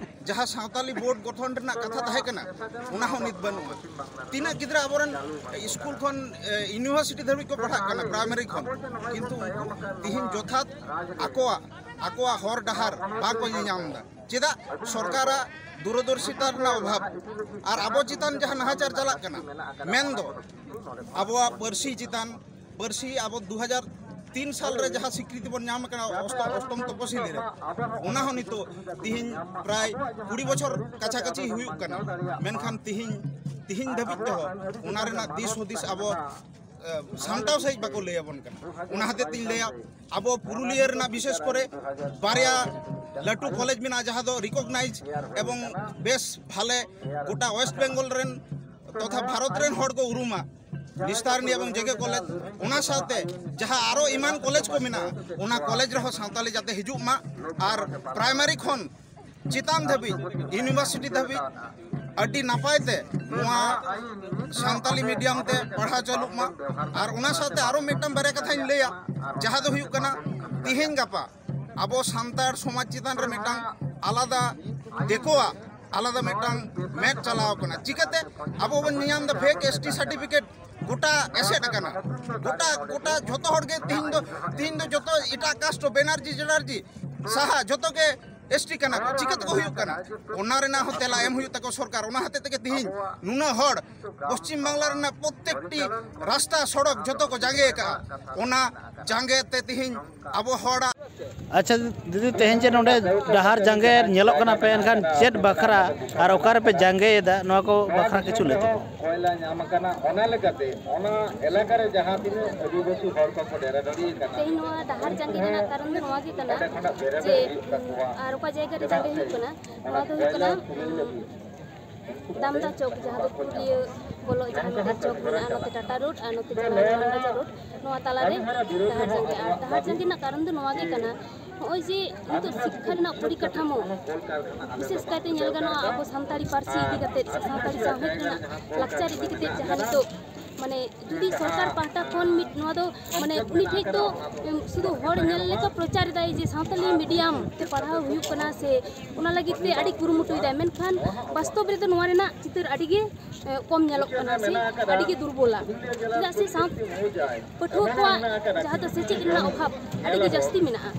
ᱡᱟᱦᱟᱸ ᱥᱟᱶᱛᱟᱞᱤ ᱵᱳᱨᱰ ᱜᱚᱴᱷᱚᱱ ᱨᱮᱱᱟᱜ ᱠᱟᱛᱷᱟ ᱛᱟᱦᱮᱸ ᱠᱟᱱᱟ, ᱚᱱᱟ ᱦᱚᱸ ᱱᱤᱛ ᱵᱟᱹᱱᱩᱜᱼᱟ᱾ ᱛᱤᱱᱟᱹᱜ ᱜᱤᱫᱽᱨᱟᱹ ᱟᱵᱚᱨᱮᱱ ᱥᱠᱩᱞ ᱠᱷᱚᱱ, ᱮ, ᱤᱭᱩᱱᱤᱵᱷᱟᱨᱥᱤᱴᱤ ᱫᱷᱟᱹᱵᱤᱡ ᱠᱚ ᱯᱟᱲᱦᱟᱜ ᱠᱟᱱᱟ ᱯᱨᱟᱭᱢᱟᱨᱤ ᱠᱷᱚᱱ, ᱠᱤᱱᱛᱩ ᱩᱱᱠᱩ ᱛᱤᱦᱤᱧ ᱡᱚᱛᱷᱟᱛ ᱟᱠᱚᱣᱟᱜ, ᱟᱠᱚᱣᱟᱜ ᱦᱚᱨ ᱰᱟᱦᱟᱨ ᱵᱟᱠᱚ ᱧᱮᱧᱟᱢ ᱮᱫᱟ᱾ ᱪᱮᱫᱟᱜ? ᱥᱚᱨᱠᱟᱨᱟᱜ ᱫᱩᱨᱚᱫᱚᱨᱥᱤᱛᱟ ᱨᱮᱱᱟᱜ ᱚᱵᱷᱟᱵ ᱟᱨ ᱟᱵᱚ ᱪᱮᱛᱟᱱ ᱡᱟᱦᱟᱸ ᱱᱟᱦᱟᱪᱟᱨ ᱪᱟᱞᱟᱜ ᱠᱟᱱᱟ, ᱢᱮᱱᱫᱚ ᱟᱵᱚᱣᱟᱜ ᱯᱟᱹᱨᱥᱤ ᱪᱮᱛᱟᱱ, ᱯᱟᱹᱨᱥᱤ ᱟᱵᱚ ᱫᱩ ᱦᱟᱡᱟᱨ ᱛᱤᱱ ᱥᱟᱞ ᱨᱮ ᱡᱟᱦᱟᱸ ᱥᱤᱠᱨᱤᱛᱤ ᱵᱚᱱ ᱧᱟᱢ ᱟᱠᱟᱱᱟ ᱚᱥᱴᱚ-, ᱚᱥᱴᱚᱢ ᱛᱚᱯᱚᱥᱤᱞᱤ ᱨᱮ, ᱚᱱᱟ ᱦᱚᱸ ᱱᱤᱛᱚᱜ ᱛᱤᱦᱤᱧ ᱯᱨᱟᱭ ᱠᱩᱲᱤ ᱵᱚᱪᱷᱚᱨ ᱠᱟᱪᱷᱟ ᱠᱟᱪᱷᱤ ᱦᱩᱭᱩᱜ ᱠᱟᱱᱟ, ᱢᱮᱱᱠᱷᱟᱱ ᱛᱤᱦᱤᱧ, ᱛᱤᱦᱤᱧ ᱫᱷᱟᱹᱵᱤᱡ ᱛᱮᱦᱚᱸ ᱚᱱᱟ ᱨᱮᱱᱟᱜ ᱫᱤᱥ ᱦᱩᱫᱤᱥ ᱟᱵᱚ, ᱮ, ᱥᱟᱢᱴᱟᱣ ᱥᱟᱺᱦᱤᱡ ᱵᱟᱠᱚ ᱞᱟᱹᱭ ᱟᱵᱚᱱ ᱠᱟᱱᱟ᱾ ᱚᱱᱟ ᱦᱚᱛᱮᱡ ᱛᱤᱧ ᱞᱟᱹᱭᱟ, ᱟᱵᱚ ᱯᱩᱨᱩᱞᱤᱭᱟᱹ ᱨᱮᱱᱟᱜ ᱵᱤᱥᱮᱥ ᱠᱚᱨᱮ ᱵᱟᱨᱭᱟ ᱞᱟᱹᱴᱩ ᱠᱚᱞᱮᱡᱽ ᱢᱮᱱᱟᱜᱼᱟ, ᱡᱟᱦᱟᱸ ᱫᱚ ᱨᱤᱠᱚᱜᱱᱟᱭᱤᱡᱽ ᱮᱵᱚᱝ ᱵᱮᱥ ᱵᱷᱟᱞᱮ ᱜᱚᱴᱟ ᱳᱭᱮᱥᱴ ᱵᱮᱝᱜᱚᱞ ᱨᱮᱱ ᱛᱚᱛᱷᱟ ᱵᱷᱟᱨᱚᱛ ᱨᱮᱱ ᱦᱚᱲ ᱠᱚ ᱩᱨᱩᱢᱟ, ᱱᱤᱥᱛᱟᱨᱱᱤ ᱮᱵᱚᱝ ᱡᱮᱜᱮ ᱠᱚᱞᱮᱡᱽ᱾ ᱚᱱᱟ ᱥᱟᱶᱛᱮ ᱡᱟᱦᱟᱸ ᱟᱨᱚ ᱮᱢᱟᱱ ᱠᱚᱞᱮᱡᱽ ᱠᱚ ᱢᱮᱱᱟᱜᱼᱟ, ᱚᱱᱟ ᱠᱚᱞᱮᱡᱽ ᱨᱮᱦᱚᱸ ᱥᱟᱶᱛᱟᱞᱤ ᱡᱟᱛᱮ ᱦᱤᱡᱩᱜ ᱢᱟ, ᱟᱨ ᱯᱨᱟᱭᱢᱟᱨᱤ ᱠᱷᱚᱱ ᱪᱮᱛᱟᱱ ᱫᱷᱟᱹᱵᱤᱡ, ᱤᱭᱩᱱᱤᱵᱷᱟᱨᱥᱤᱴᱤ ᱫᱷᱟᱹᱵᱤᱡ ᱟᱹᱰᱤ ᱱᱟᱯᱟᱭ ᱛᱮ ᱱᱚᱣᱟ ᱥᱟᱱᱛᱟᱞᱤ ᱢᱤᱰᱤᱭᱟᱢ ᱛᱮ ᱯᱟᱲᱦᱟᱣ ᱪᱟᱹᱞᱩᱜ ᱢᱟ᱾ ᱟᱨ ᱚᱱᱟ ᱥᱟᱶᱛᱮ ᱟᱨᱚ ᱢᱤᱫᱴᱟᱝ ᱵᱟᱨᱭᱟ ᱠᱟᱛᱷᱟᱧ ᱞᱟᱹᱭᱟ, ᱡᱟᱦᱟᱸ ᱫᱚ ᱦᱩᱭᱩᱜ ᱠᱟᱱᱟ, ᱛᱤᱦᱤᱧ ᱜᱟᱯᱟ ᱟᱵᱚ ᱥᱟᱱᱛᱟᱲ ᱥᱚᱢᱟᱡᱽ ᱪᱮᱛᱟᱱ ᱨᱮ ᱢᱤᱫᱴᱟᱝ ᱟᱞᱟᱫᱟ, ᱫᱤᱠᱩᱣᱟᱜ ᱟᱞᱟᱫᱟ ᱢᱤᱫᱴᱟᱝ ᱢᱮᱫ ᱪᱟᱞᱟᱣ ᱠᱟᱱᱟ᱾ ᱪᱤᱠᱟᱹᱛᱮ ᱟᱵᱚ ᱵᱚᱱ ᱧᱮᱧᱟᱢ ᱮᱫᱟ ᱯᱷᱮᱠ ᱮᱥ ᱴᱤ ᱥᱟᱨᱴᱤᱯᱷᱤᱠᱮᱴ ᱜᱚᱴᱟ ᱮᱥᱮᱫ ᱟᱠᱟᱱᱟ᱾ ᱜᱚᱴᱟ ᱜᱚᱴᱟ ᱡᱷᱚᱛᱚ ᱦᱚᱲ ᱜᱮ ᱛᱤᱦᱤᱧ ᱫᱚ ᱛᱤᱦᱤᱧ ᱫᱚ ᱡᱷᱚᱛᱚ ᱮᱴᱟᱜ ᱠᱟᱥᱴ, ᱵᱮᱱᱟᱨᱡᱤ ᱡᱮᱱᱟᱨᱡᱤ ᱥᱟᱦᱟ, ᱡᱷᱚᱛᱚ ᱜᱮ ᱮᱥᱴᱤ ᱠᱟᱱᱟ ᱠᱚ᱾ ᱪᱤᱠᱟᱹ ᱛᱮᱠᱚ ᱦᱩᱭᱩᱜ ᱠᱟᱱᱟ? ᱚᱱᱟ ᱨᱮᱱᱟᱜ ᱦᱚᱸ ᱛᱮᱞᱟ ᱮᱢ ᱦᱩᱭᱩᱜ ᱛᱟᱠᱚ ᱥᱚᱨᱠᱟᱨ᱾ ᱚᱱᱟ ᱦᱚᱛᱮᱡ ᱛᱮᱜᱮ ᱛᱤᱦᱤᱧ ᱱᱩᱱᱟᱹᱜ ᱦᱚᱲ ᱯᱚᱥᱪᱤᱢ ᱵᱟᱝᱞᱟ ᱨᱮᱱᱟᱜ ᱯᱨᱚᱛᱛᱮᱠᱴᱤ ᱨᱟᱥᱛᱟ ᱥᱚᱲᱚᱠ ᱡᱷᱚᱛᱚ ᱠᱚ ᱡᱟᱸᱜᱮ ᱟᱠᱟᱫᱼᱟ᱾ ᱚᱱᱟ ᱡᱟᱸᱜᱮ ᱛᱮ ᱛᱤᱦᱤᱧ ᱟᱵᱚ ᱦᱚᱲᱟᱜ ᱟᱪᱪᱷᱟ ᱫᱤᱫᱤ, ᱛᱮᱦᱮᱧ ᱡᱮ ᱱᱚᱰᱮ ᱰᱟᱦᱟᱨ ᱡᱟᱸᱜᱮ ᱧᱮᱞᱚᱜ ᱠᱟᱱᱟ ᱯᱮ, ᱮᱱᱠᱷᱟᱱ ᱪᱮᱫ ᱵᱟᱠᱷᱨᱟ ᱟᱨ ᱚᱠᱟ ᱨᱮᱯᱮ ᱡᱟᱸᱜᱮᱭᱮᱫᱟ, ᱱᱚᱣᱟ ᱠᱚ ᱵᱟᱠᱷᱨᱟ ᱠᱤᱪᱷᱩ ᱞᱟᱹᱭ ᱛᱟᱵᱚᱱ᱾ ᱠᱚᱭᱞᱟ ᱧᱟᱢ ᱟᱠᱟᱱᱟ, ᱚᱱᱟ ᱞᱮᱠᱟᱛᱮ ᱚᱱᱟ ᱮᱞᱟᱠᱟ ᱨᱮ ᱡᱟᱦᱟᱸ ᱛᱤᱱᱟᱹᱜ ᱟᱹᱫᱤᱵᱟᱹᱥᱤ ᱦᱚᱲ ᱠᱚᱠᱚ ᱰᱮᱨᱟ ᱰᱮᱨᱤ ᱟᱠᱟᱱᱟ, ᱛᱮᱦᱮᱧ ᱱᱚᱣᱟ ᱰᱟᱦᱟᱨ ᱡᱟᱸᱜᱮ ᱨᱮᱱᱟᱜ ᱠᱟᱨᱚᱱ ᱫᱚ ᱱᱚᱣᱟ ᱜᱮ ᱠᱟᱱᱟ ᱚᱸᱰᱮ ᱠᱷᱚᱱᱟᱜ ᱵᱮᱨᱮᱫ ᱡᱮ, ᱦᱩᱭᱩᱜ ᱛᱟᱠᱚᱣᱟ᱾ ᱟᱨ ᱚᱠᱟ ᱡᱟᱭᱜᱟ ᱨᱮ ᱡᱟᱸᱜᱮ ᱦᱩᱭᱩᱜ ᱠᱟᱱᱟ, ᱱᱚᱣᱟ ᱫᱚ ᱦᱩᱭᱩᱜ ᱠᱟᱱᱟ, ᱩᱸ, ᱫᱟᱢᱫᱟ ᱪᱚᱠ, ᱡᱟᱦᱟᱸ ᱫᱚ ᱯᱩᱨᱩᱞᱤᱭᱟᱹ ᱵᱚᱞᱚᱜ ᱡᱟᱦᱟᱸ ᱢᱤᱫᱴᱮᱱ ᱪᱚᱠ ᱢᱮᱱᱟᱜᱼᱟ, ᱱᱚᱛᱮ ᱴᱟᱴᱟ ᱨᱳᱰ ᱟᱨ ᱱᱚᱛᱮ ᱡᱟᱞᱟᱱ ᱵᱟᱡᱟᱨ ᱨᱳᱰ, ᱱᱚᱣᱟ ᱛᱟᱞᱟᱨᱮ ᱰᱟᱦᱟᱨ ᱡᱟᱸᱜᱮ᱾ ᱟᱨ ᱰᱟᱦᱟᱨ ᱡᱟᱸᱜᱮ ᱨᱮᱱᱟᱜ ᱠᱟᱨᱚᱱ ᱫᱚ ᱱᱚᱣᱟ ᱜᱮ ᱠᱟᱱᱟ, ᱱᱚᱜᱼᱚᱭ ᱡᱮ ᱱᱤᱛᱚᱜ ᱥᱤᱠᱠᱷᱟ ᱨᱮᱱᱟᱜ ᱯᱚᱨᱤᱠᱟᱴᱷᱟᱢᱳ, ᱵᱤᱥᱮᱥ ᱠᱟᱭᱛᱮ ᱧᱮᱞ ᱜᱟᱱᱚᱜᱼᱟ, ᱟᱵᱚ ᱥᱟᱱᱛᱟᱲᱤ ᱯᱟᱹᱨᱥᱤ ᱤᱫᱤ ᱠᱟᱛᱮᱫ ᱥᱮ ᱥᱟᱱᱛᱟᱲᱤ ᱥᱟᱶᱦᱮᱫ ᱨᱮᱱᱟᱜ ᱞᱟᱠᱪᱟᱨ ᱤᱫᱤ ᱠᱟᱛᱮᱫ ᱡᱟᱦᱟᱸ ᱱᱤᱛᱚᱜ ᱢᱟᱱᱮ ᱡᱩᱫᱤ ᱥᱚᱨᱠᱟᱨ ᱯᱟᱦᱴᱟ ᱠᱷᱚᱱ ᱢᱤᱫ ᱱᱚᱣᱟ ᱫᱚ ᱢᱟᱱᱮ ᱩᱱᱤ ᱴᱷᱮᱡ ᱫᱚ, ᱮᱢ, ᱥᱩᱫᱷᱩ ᱦᱚᱲ ᱧᱮᱞ ᱞᱮᱠᱟ ᱯᱨᱚᱪᱟᱨ ᱮᱫᱟᱭ ᱡᱮ ᱥᱟᱱᱛᱟᱞᱤ ᱢᱤᱰᱤᱭᱟᱢ ᱛᱮ ᱯᱟᱲᱦᱟᱣ ᱦᱩᱭᱩᱜ ᱠᱟᱱᱟ ᱥᱮ ᱚᱱᱟ ᱞᱟᱹᱜᱤᱫ ᱛᱮ ᱟᱹᱰᱤ ᱠᱩᱨᱩᱢᱩᱴᱩᱭᱮᱫᱟᱭ, ᱢᱮᱱᱠᱷᱟᱱ ᱵᱟᱥᱛᱚᱵ ᱨᱮᱫᱚ ᱱᱚᱣᱟ ᱨᱮᱱᱟᱜ ᱪᱤᱛᱟᱹᱨ ᱟᱹᱰᱤ ᱜᱮ, ᱮ, ᱠᱚᱢ ᱧᱮᱞᱚᱜ ᱠᱟᱱᱟ ᱥᱮ ᱟᱹᱰᱤ ᱜᱮ ᱫᱩᱨᱵᱚᱞᱟ᱾ ᱪᱮᱫᱟᱜ ᱥᱮ ᱥᱟᱶ ᱯᱟᱹᱴᱷᱩᱣᱟᱹ ᱠᱚᱣᱟᱜ ᱡᱟᱦᱟᱸ ᱫᱚ ᱥᱮᱪᱮᱫ ᱨᱮᱱᱟᱜ ᱚᱵᱷᱟᱵᱽ ᱟᱹᱰᱤ ᱜᱮ ᱡᱟᱹᱥᱛᱤ ᱢᱮᱱᱟᱜᱼᱟ᱾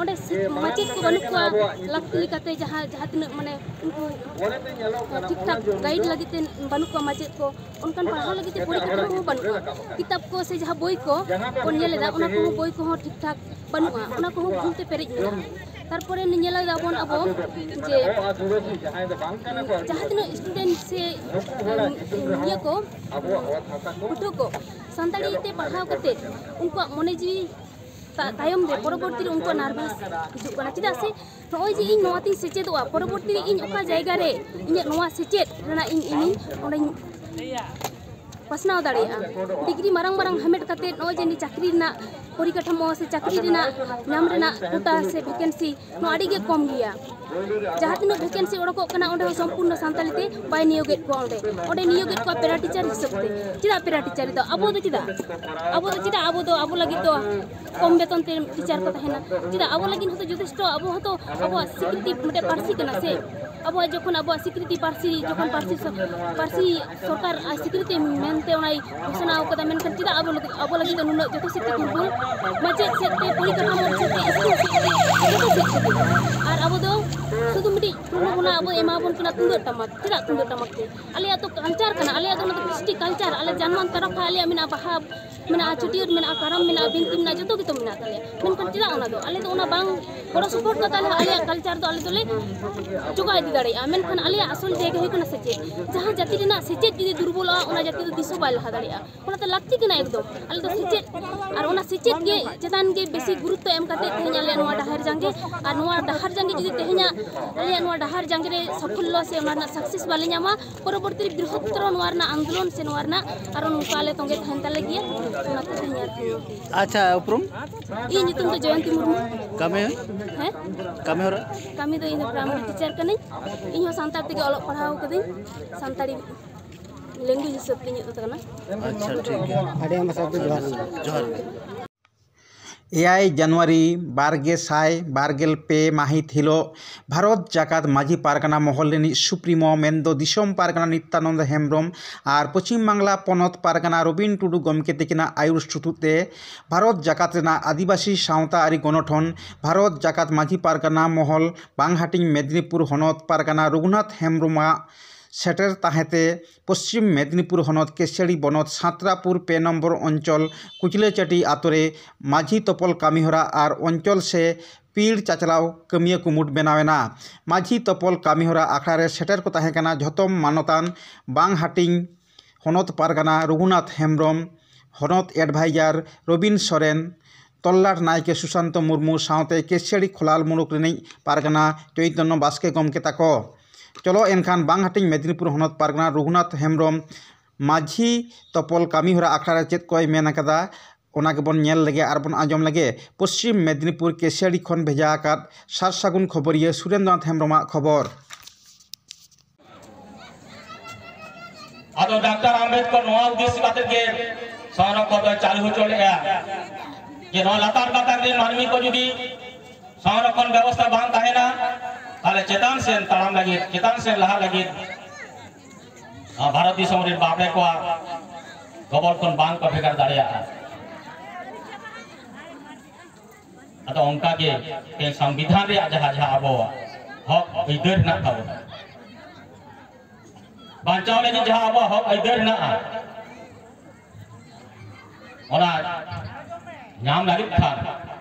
ᱚᱸᱰᱮ ᱥᱮ-, ᱢᱟᱪᱮᱫ ᱠᱚ ᱵᱟᱹᱱᱩᱜ ᱠᱚᱣᱟ ᱞᱟᱹᱠᱛᱤ ᱞᱮᱠᱟᱛᱮ, ᱡᱟᱦᱟᱸ ᱡᱟᱦᱟᱸ ᱛᱤᱱᱟᱹᱜ ᱢᱟᱱᱮ ᱩᱱᱠᱩ ᱴᱷᱤᱠ ᱴᱷᱟᱠ ᱜᱟᱭᱤᱰ ᱞᱟᱹᱜᱤᱫ ᱛᱮ ᱵᱟᱹᱱᱩᱜ ᱠᱚᱣᱟ ᱢᱟᱪᱮᱫ ᱠᱚ, ᱚᱱᱠᱟᱱ ᱯᱟᱲᱦᱟᱣ ᱞᱟᱹᱜᱤᱫ ᱛᱮ ᱯᱚᱨᱤᱠᱟᱴᱷᱟᱢᱳ ᱦᱚᱸ ᱵᱟᱹᱱᱩᱜᱼᱟ᱾ ᱠᱤᱛᱟᱹᱵ ᱠᱚ ᱥᱮ ᱡᱟᱦᱟᱸ ᱵᱳᱭ ᱠᱚ ᱵᱚᱱ ᱧᱮᱞ ᱮᱫᱟ, ᱚᱱᱟ ᱠᱚᱦᱚᱸ ᱵᱳᱭ ᱠᱚᱦᱚᱸ ᱴᱷᱤᱠ ᱴᱷᱟᱠ ᱵᱟᱹᱱᱩᱜᱼᱟ, ᱚᱱᱟ ᱠᱚᱦᱚᱸ ᱵᱷᱩᱞ ᱛᱮ ᱯᱮᱨᱮᱡ ᱢᱮᱱᱟᱜᱼᱟ᱾ ᱛᱟᱨᱯᱚᱨᱮ ᱧᱮᱞ ᱮᱫᱟ ᱵᱚᱱ ᱟᱵᱚ ᱡᱮ ᱡᱟᱦᱟᱸ ᱛᱤᱱᱟᱹᱜ ᱥᱴᱩᱰᱮᱱᱴ ᱥᱮ ᱤᱭᱟᱹ ᱠᱚ, ᱯᱟᱹᱴᱷᱩᱣᱟᱹ ᱠᱚ ᱥᱟᱱᱛᱟᱲᱤ ᱛᱮ ᱯᱟᱲᱦᱟᱣ ᱠᱟᱛᱮ ᱩᱱᱠᱩᱣᱟᱜ ᱢᱚᱱᱮ ᱡᱤᱣᱤ ᱛᱟ-, ᱛᱟᱭᱚᱢ ᱨᱮ ᱯᱚᱨᱚᱵᱚᱨᱛᱤ ᱨᱮ ᱩᱱᱠᱩᱣᱟᱜ ᱱᱟᱨᱵᱷᱟᱥ ᱦᱤᱡᱩᱜ ᱠᱟᱱᱟ᱾ ᱪᱮᱫᱟᱜ ᱥᱮ ᱱᱚᱜᱼᱚᱭ ᱡᱮ ᱤᱧ ᱱᱚᱣᱟ ᱛᱤᱧ ᱥᱮᱪᱮᱫᱚᱜᱼᱟ, ᱯᱚᱨᱚᱵᱚᱨᱛᱤ ᱨᱮ ᱤᱧ ᱚᱠᱟ ᱡᱟᱭᱜᱟ ᱨᱮ ᱤᱧᱟᱹᱜ ᱱᱚᱣᱟ ᱥᱮᱪᱮᱫ ᱨᱮᱱᱟᱜ ᱤᱧ, ᱤᱧᱤᱧ ᱚᱸᱰᱮᱧ ᱯᱟᱥᱱᱟᱣ ᱫᱟᱲᱮᱭᱟᱜᱼᱟ᱾ ᱰᱤᱜᱽᱨᱤ ᱢᱟᱨᱟᱝ ᱢᱟᱨᱟᱝ ᱦᱟᱢᱮᱴ ᱠᱟᱛᱮ ᱱᱚᱜᱼᱚᱭ ᱡᱮ ᱱᱤᱭᱟᱹ ᱪᱟᱹᱠᱨᱤ ᱨᱮᱱᱟᱜ ᱯᱚᱨᱤᱠᱟᱴᱷᱟᱢᱳ ᱥᱮ ᱪᱟᱹᱠᱨᱤ ᱨᱮᱱᱟᱜ ᱧᱟᱢ ᱨᱮᱱᱟᱜ ᱠᱳᱴᱟ ᱥᱮ ᱵᱷᱮᱠᱮᱱᱥᱤ, ᱱᱚᱣᱟ ᱟᱹᱰᱤ ᱜᱮ ᱠᱚᱢ ᱜᱮᱭᱟ᱾ ᱡᱟᱦᱟᱸ ᱛᱤᱱᱟᱹᱜ ᱵᱷᱮᱠᱮᱱᱥᱤ ᱚᱰᱚᱠᱚᱜ ᱠᱟᱱᱟ, ᱚᱸᱰᱮ ᱦᱚᱸ ᱥᱚᱢᱯᱩᱨᱱᱚ ᱥᱟᱱᱛᱟᱲᱤ ᱛᱮ ᱵᱟᱭ ᱱᱤᱭᱳᱜᱮᱫ ᱠᱚᱣᱟ᱾ ᱚᱸᱰᱮ, ᱚᱸᱰᱮ ᱱᱤᱭᱳᱜᱮᱫ ᱠᱚᱣᱟ ᱯᱮᱨᱟ ᱴᱤᱪᱟᱨ ᱦᱤᱥᱟᱹᱵ ᱛᱮ᱾ ᱪᱮᱫᱟᱜ ᱯᱮᱨᱟ ᱴᱤᱪᱟᱨ ᱫᱚ? ᱟᱵᱚ ᱫᱚ ᱪᱮᱫᱟᱜ? ᱟᱵᱚ ᱫᱚ ᱪᱮᱫᱟᱜ? ᱟᱵᱚ ᱫᱚ, ᱟᱵᱚ ᱞᱟᱹᱜᱤᱫ ᱫᱚ ᱠᱚᱢ ᱵᱮᱛᱚᱱ ᱛᱮ ᱴᱤᱪᱟᱨ ᱠᱚ ᱛᱟᱦᱮᱱᱟ᱾ ᱪᱮᱫᱟᱜ? ᱟᱵᱚ ᱞᱟᱹᱜᱤᱫ ᱦᱚᱸᱛᱚ ᱡᱚᱛᱷᱮᱥᱴᱚ, ᱟᱵᱚ ᱦᱚᱸᱛᱚ ᱟᱵᱚᱣᱟᱜ ᱥᱤᱠᱨᱤᱛᱤ ᱢᱤᱫᱴᱮᱱ ᱯᱟᱹᱨᱥᱤ ᱠᱟᱱᱟ ᱥᱮ᱾ ᱟᱵᱚᱣᱟᱜ ᱡᱚᱠᱷᱚᱱ ᱟᱵᱚᱣᱟᱜ ᱥᱤᱠᱨᱤᱛᱤ ᱯᱟᱹᱨᱥᱤ, ᱡᱚᱠᱷᱚᱱ ᱯᱟᱹᱨᱥᱤ ᱥᱚ-, ᱯᱟᱹᱨᱥᱤ ᱥᱚᱨᱠᱟᱨ ᱟᱡ ᱥᱤᱠᱨᱤᱛᱤ ᱢᱮᱱᱛᱮ ᱚᱱᱟᱭ ᱜᱷᱳᱥᱚᱱᱟ ᱟᱠᱟᱫᱟ, ᱢᱮᱱᱠᱷᱟᱱ ᱪᱮᱫᱟᱜ ᱟᱵᱚ ᱞᱟᱹᱜᱤᱫ, ᱟᱵᱚ ᱞᱟᱹᱜᱤᱫ ᱫᱚ ᱱᱩᱱᱟᱹᱜ ᱡᱚᱛᱚ ᱥᱮᱫ ᱛᱮ ᱫᱩᱨᱵᱚᱞ? ᱢᱟᱪᱮᱫ ᱥᱮᱫ ᱛᱮ, ᱯᱚᱨᱤᱠᱟᱴᱷᱟᱢᱳ ᱥᱮᱫ ᱛᱮ, ᱥᱠᱩᱞ ᱥᱮᱫ ᱛᱮ, ᱡᱚᱛᱚ ᱥᱮᱫ ᱛᱮ᱾ ᱟᱨ ᱟᱵᱚ ᱫᱚ ᱥᱩᱫᱷᱩ ᱢᱤᱫᱴᱤᱡ ᱯᱨᱚᱞᱳᱵᱷᱚᱱᱟ ᱟᱵᱚ ᱮᱢᱟ ᱵᱚᱱ ᱠᱟᱱᱟ ᱛᱩᱢᱫᱟᱹᱜ ᱴᱟᱢᱟᱠ᱾ ᱪᱮᱫᱟᱜ ᱛᱩᱢᱫᱟᱹᱜ ᱴᱟᱢᱟᱠ ᱛᱮ? ᱟᱞᱮᱭᱟᱜ ᱫᱚ ᱠᱟᱞᱪᱟᱨ ᱠᱟᱱᱟ, ᱟᱞᱮᱭᱟᱜ ᱫᱚ ᱚᱱᱟ ᱫᱚ ᱠᱨᱤᱥᱴᱤ ᱠᱟᱞᱪᱟᱨ, ᱟᱞᱮ ᱡᱟᱱᱣᱟᱱ ᱛᱟᱨᱟᱯᱷᱟ ᱟᱞᱮᱭᱟᱜ ᱢᱮᱱᱟᱜᱼᱟ, ᱵᱟᱦᱟ ᱢᱮᱱᱟᱜᱼᱟ, ᱪᱷᱟᱹᱴᱭᱟᱹᱨ ᱢᱮᱱᱟᱜᱼᱟ, ᱠᱟᱨᱟᱢ ᱢᱮᱱᱟᱜᱼᱟ, ᱵᱤᱱᱛᱤ ᱢᱮᱱᱟᱜᱼᱟ, ᱡᱚᱛᱚ ᱜᱮᱛᱚ ᱢᱮᱱᱟᱜ ᱛᱟᱞᱮᱭᱟ᱾ ᱢᱮᱱᱠᱷᱟᱱ ᱪᱮᱫᱟᱜ ᱚᱱᱟ ᱫᱚ? ᱟᱞᱮ ᱫᱚ ᱚᱱᱟ ᱵᱟᱝ ᱜᱚᱲᱚ ᱥᱚᱯᱚᱦᱚᱫ ᱠᱟᱛᱮ ᱟᱞᱮ ᱟᱞᱮᱭᱟᱜ ᱠᱟᱞᱪᱟᱨ ᱫᱚ ᱟᱞᱮ ᱫᱚᱞᱮ ᱡᱚᱜᱟᱣ ᱤᱫᱤ ᱫᱟᱲᱮᱭᱟᱜᱼᱟ᱾ ᱢᱮᱱᱠᱷᱟᱱ ᱟᱞᱮᱭᱟᱜ ᱟᱥᱚᱞ ᱡᱟᱭᱜᱟ ᱦᱩᱭᱩᱜ ᱠᱟᱱᱟ ᱥᱮᱪᱮᱫ᱾ ᱡᱟᱦᱟᱸ ᱡᱟᱹᱛᱤ ᱨᱮᱱᱟᱜ ᱥᱮᱪᱮᱫ ᱡᱩᱫᱤ ᱫᱩᱨᱵᱚᱞᱚᱜᱼᱟ, ᱚᱱᱟ ᱡᱟᱹᱛᱤ ᱫᱚ ᱛᱤᱥ ᱦᱚᱸ ᱵᱟᱭ ᱞᱟᱦᱟ ᱫᱟᱲᱮᱭᱟᱜᱼᱟ᱾ ᱚᱱᱟᱛᱮ ᱞᱟᱹᱠᱛᱤ ᱠᱟᱱᱟ ᱮᱠᱫᱚᱢ᱾ ᱟᱞᱮ ᱫᱚ ᱥᱮᱪᱮᱫ ᱟᱨ ᱚᱱᱟ ᱥᱮᱪᱮᱫ ᱜᱮ ᱪᱮᱛᱟᱱ ᱜᱮ ᱵᱮᱥᱤ ᱜᱩᱨᱩᱛᱛᱚ ᱮᱢ ᱠᱟᱛᱮ ᱛᱮᱦᱮᱧ ᱟᱞᱮᱭᱟᱜ ᱱᱚᱣᱟ ᱰᱟᱦᱟᱨ ᱡᱟᱸᱜᱮ, ᱟᱨ ᱱᱚᱣᱟ ᱰᱟᱦᱟᱨ ᱡᱟᱸᱜᱮ ᱡᱩᱫᱤ ᱛᱮᱦᱮᱧᱟᱜ ᱟᱞᱮᱭᱟᱜ ᱱᱚᱣᱟ ᱰᱟᱦᱟᱨ ᱡᱟᱸᱜᱮ ᱨᱮ ᱥᱟᱯᱷᱚᱞᱞᱚ ᱥᱮ ᱚᱱᱟ ᱨᱮᱱᱟᱜ ᱥᱟᱠᱥᱮᱥ ᱵᱟᱞᱮ ᱧᱟᱢᱟ, ᱯᱚᱨᱚᱵᱚᱨᱛᱤ ᱨᱮ ᱵᱨᱤᱦᱚᱛᱛᱚᱨᱚ ᱱᱚᱣᱟ ᱨᱮᱱᱟᱜ ᱟᱱᱫᱳᱞᱚᱱ ᱥᱮ ᱱᱚᱣᱟ ᱨᱮᱱᱟᱜ ᱟᱨᱚ ᱱᱚᱝᱠᱟ ᱟᱞᱮ ᱛᱚᱸᱜᱮ ᱛᱟᱦᱮᱱ ᱛᱟᱞᱮ ᱜᱮᱭᱟ᱾ ᱚᱱᱟᱛᱮ ᱛᱮᱦᱮᱧ ᱟᱨᱠᱤ᱾ ᱟᱪᱪᱷᱟ, ᱩᱯᱨᱩᱢ? ᱤᱧ ᱧᱩᱛᱩᱢ ᱫᱚ ᱡᱚᱭᱚᱱᱛᱤ ᱢᱩᱨᱢᱩ᱾ ᱠᱟᱹᱢᱤ? ᱦᱮᱸ? ᱠᱟᱹᱢᱤ ᱦᱚᱨᱟ? ᱠᱟᱹᱢᱤ ᱫᱚ ᱤᱧ ᱫᱚ ᱯᱨᱟᱭᱢᱟᱨᱤ ᱴᱤᱪᱟᱨ ᱠᱟᱹᱱᱟᱹᱧ᱾ ᱤᱧ ᱦᱚᱸ ᱥᱟᱱᱛᱟᱲ ᱛᱮᱜᱮ ᱚᱞᱚᱜ ᱯᱟᱲᱦᱟᱣ ᱠᱟᱹᱫᱟᱹᱧ, ᱥᱟᱱᱛᱟᱲᱤ ᱞᱮᱝᱜᱩᱭᱮᱡᱽ ᱦᱤᱥᱟᱹᱵ ᱛᱮ ᱤᱧᱟᱹᱜ ᱫᱚ ᱠᱟᱱᱟ᱾ ᱟᱪᱪᱷᱟ, ᱴᱷᱤᱠ ᱜᱮᱭᱟ᱾ ᱟᱹᱰᱤ ᱟᱭᱢᱟ ᱥᱟᱨᱦᱟᱣ, ᱡᱚᱦᱟᱨ᱾ ᱡᱚᱦᱟᱨ ᱜᱮ᱾ ᱮᱭᱟᱭ ᱡᱟᱱᱩᱣᱟᱨᱤ ᱵᱟᱨ ᱜᱮ ᱥᱟᱭ ᱵᱟᱨ ᱜᱮᱞ ᱯᱮ ᱢᱟᱹᱦᱤᱛ ᱦᱤᱞᱳᱜ ᱵᱷᱟᱨᱚᱛ ᱡᱟᱠᱟᱛ ᱢᱟᱹᱡᱷᱤ ᱯᱟᱨᱜᱟᱱᱟ ᱢᱚᱦᱚᱞ ᱨᱤᱱᱤᱡ ᱥᱩᱯᱨᱤᱢᱳ ᱢᱮᱱᱫᱚ ᱫᱤᱥᱚᱢ ᱯᱟᱨᱜᱟᱱᱟ ᱱᱤᱛᱭᱟᱱᱚᱱᱫ ᱦᱮᱢᱵᱽᱨᱚᱢ ᱟᱨ ᱯᱚᱪᱷᱤᱢ ᱵᱟᱝᱞᱟ ᱯᱚᱱᱚᱛ ᱯᱟᱨᱜᱟᱱᱟ ᱨᱚᱵᱤᱱ ᱴᱩᱰᱩ ᱜᱚᱢᱠᱮ ᱛᱤᱠᱤᱱᱟᱜ ᱟᱹᱭᱩᱨ ᱥᱩᱛᱩᱜ ᱛᱮ ᱵᱷᱟᱨᱚᱛ ᱡᱟᱠᱟᱛ ᱨᱮᱱᱟᱜ ᱟᱹᱫᱤᱵᱟᱹᱥᱤ ᱥᱟᱶᱛᱟ ᱟᱹᱨᱤ ᱜᱚᱱᱚᱴᱷᱚᱱ ᱵᱷᱟᱨᱚᱛ ᱡᱟᱠᱟᱛ ᱢᱟᱹᱡᱷᱤ ᱯᱟᱨᱜᱟᱱᱟ ᱢᱚᱦᱚᱞ ᱵᱟᱝᱦᱟᱹᱴᱤᱧ ᱢᱮᱫᱽᱱᱤᱯᱩᱨ ᱦᱚᱱᱚᱛ ᱯᱟᱨᱜᱟᱱᱟ ᱨᱚᱜᱷᱩᱱᱟᱛᱷ ᱦᱮᱢᱵᱽᱨᱚᱢᱟᱜ ᱥᱮᱴᱮᱨ ᱛᱟᱦᱮᱸᱛᱮ ᱯᱚᱥᱪᱤᱢ ᱢᱮᱫᱽᱱᱤᱯᱩᱨ ᱦᱚᱱᱚᱛ ᱠᱮᱥᱤᱭᱟᱲᱤ ᱵᱚᱱᱚᱛ ᱥᱟᱸᱛᱨᱟᱯᱩᱨ ᱯᱮ ᱱᱚᱢᱵᱚᱨ ᱚᱧᱪᱚᱞ ᱠᱩᱪᱞᱟᱹᱪᱟᱹᱴᱤ ᱟᱛᱳ ᱨᱮ ᱢᱟᱹᱡᱷᱤ ᱛᱚᱯᱚᱞ ᱠᱟᱹᱢᱤᱦᱚᱨᱟ ᱟᱨ ᱚᱧᱪᱚᱞ ᱥᱮ ᱯᱤᱲ ᱪᱟᱪᱞᱟᱣ ᱠᱟᱹᱢᱤᱭᱟᱹ ᱠᱩᱢᱩᱴ ᱵᱮᱱᱟᱣ ᱮᱱᱟ᱾ ᱢᱟᱹᱡᱷᱤ ᱛᱚᱯᱚᱞ ᱠᱟᱹᱢᱤᱦᱚᱨᱟ ᱟᱠᱷᱲᱟ ᱨᱮ ᱥᱮᱴᱮᱨ ᱠᱚ ᱛᱟᱦᱮᱸ ᱠᱟᱱᱟ ᱡᱷᱚᱛᱚᱢ ᱢᱟᱱᱚᱛᱟᱱ ᱵᱟᱝ ᱦᱟᱹᱴᱤᱧ ᱦᱚᱱᱚᱛ ᱯᱟᱨᱜᱟᱱᱟ ᱨᱚᱜᱷᱩᱱᱟᱛᱷ ᱦᱮᱢᱵᱽᱨᱚᱢ, ᱦᱚᱱᱚᱛ ᱮᱰᱵᱷᱟᱭᱡᱟᱨ ᱨᱚᱵᱤᱱ ᱥᱚᱨᱮᱱ, ᱛᱚᱞᱞᱟᱴ ᱱᱟᱭᱠᱮ ᱥᱩᱥᱟᱱᱛᱚ ᱢᱩᱨᱢᱩ ᱥᱟᱶᱛᱮ ᱠᱮᱥᱤᱭᱟᱲᱤ ᱠᱷᱚᱞᱟᱞ ᱢᱩᱞᱩᱠ ᱨᱤᱱᱤᱡ ᱯᱟᱨᱜᱟᱱᱟ ᱪᱳᱭᱛᱚᱱᱱᱚ ᱵᱟᱥᱠᱮ ᱜᱚᱢᱠᱮ ᱛᱟᱠᱚ᱾ ᱪᱚᱞᱚ ᱮᱱᱠᱷᱟᱱ ᱵᱟᱝ ᱦᱟᱹᱴᱤᱧ ᱢᱮᱫᱽᱱᱤᱯᱩᱨ ᱦᱚᱱᱚᱛ ᱯᱟᱨᱜᱟᱱᱟ ᱨᱚᱜᱷᱩᱱᱟᱛᱷ ᱦᱮᱢᱵᱽᱨᱚᱢ ᱢᱟᱹᱡᱷᱤ ᱛᱚᱯᱚᱞ ᱠᱟᱹᱢᱤᱦᱚᱨᱟ ᱟᱠᱷᱲᱟ ᱨᱮ ᱪᱮᱫ ᱠᱚᱭ ᱢᱮᱱ ᱟᱠᱟᱫᱟ, ᱚᱱᱟ ᱜᱮᱵᱚᱱ ᱧᱮᱞ ᱞᱮᱜᱮ ᱟᱨ ᱵᱚᱱ ᱟᱸᱡᱚᱢ ᱞᱮᱜᱮ᱾ ᱯᱚᱥᱪᱤᱢ ᱢᱮᱫᱽᱱᱤᱯᱩᱨ ᱠᱮᱥᱤᱭᱟᱲᱤ ᱠᱷᱚᱱ ᱵᱷᱮᱡᱟ ᱟᱠᱟᱫ ᱥᱟᱨ ᱥᱟᱹᱜᱩᱱ ᱠᱷᱚᱵᱚᱨᱤᱭᱟᱹ ᱥᱩᱨᱮᱱᱫᱨᱚᱱᱟᱛᱷ ᱦᱮᱢᱵᱽᱨᱚᱢᱟᱜ ᱠᱷᱚᱵᱚᱨ᱾ ᱟᱫᱚ ᱰᱟᱠᱛᱟᱨ ᱟᱢᱵᱮᱫᱠᱚᱨ ᱱᱚᱣᱟ ᱩᱫᱽᱫᱮᱥᱥᱚ ᱠᱟᱛᱮ ᱜᱮ ᱥᱚᱝᱨᱚᱠᱠᱷᱚᱱ ᱫᱚᱭ ᱪᱟᱹᱞᱩ ᱦᱚᱪᱚ ᱞᱮᱫᱼᱟ, ᱡᱮ ᱱᱚᱣᱟ ᱞᱟᱛᱟᱨ ᱜᱟᱛᱟᱠ ᱨᱮᱱ ᱢᱟᱹᱱᱢᱤ ᱠᱚ ᱡᱩᱫᱤ ᱥᱚᱝᱨᱚᱠᱠᱷᱚᱱ ᱵᱮᱵᱚᱥᱛᱷᱟ ᱵᱟᱝ ᱛᱟᱦᱮᱱᱟ, ᱛᱟᱦᱞᱮ ᱪᱮᱛᱟᱱ ᱥᱮᱱ ᱛᱟᱲᱟᱢ ᱞᱟᱹᱜᱤᱫ, ᱪᱮᱛᱟᱱ ᱥᱮᱱ ᱞᱟᱦᱟᱜ ᱞᱟᱹᱜᱤᱫ ᱟᱨ ᱵᱷᱟᱨᱚᱛ ᱫᱤᱥᱚᱢ ᱨᱮᱱ ᱵᱟᱯᱮ ᱠᱚᱣᱟᱜ ᱜᱚᱵᱚᱞ ᱠᱷᱚᱱ ᱵᱟᱝ ᱠᱚ ᱵᱷᱮᱜᱟᱨ ᱫᱟᱲᱮᱭᱟᱜᱼᱟ᱾ ᱟᱫᱚ ᱚᱱᱠᱟ ᱜᱮ ᱛᱮᱦᱮᱧ ᱥᱚᱝᱵᱤᱫᱷᱟᱱ ᱨᱮᱭᱟᱜ ᱡᱟᱦᱟᱸ ᱡᱟᱦᱟᱸ ᱟᱵᱚᱣᱟᱜ ᱦᱚᱠ ᱟᱹᱭᱫᱟᱹᱨ ᱦᱮᱱᱟᱜ ᱛᱟᱵᱚᱱᱟ, ᱵᱟᱧᱪᱟᱣ ᱞᱟᱹᱜᱤᱫ ᱡᱟᱦᱟᱸ ᱟᱵᱚᱣᱟᱜ ᱦᱚᱠ ᱟᱹᱭᱫᱟᱹᱨ ᱦᱮᱱᱟᱜᱼᱟ, ᱚᱱᱟ ᱧᱟᱢ ᱞᱟᱹᱜᱤᱫ ᱠᱷᱟᱱ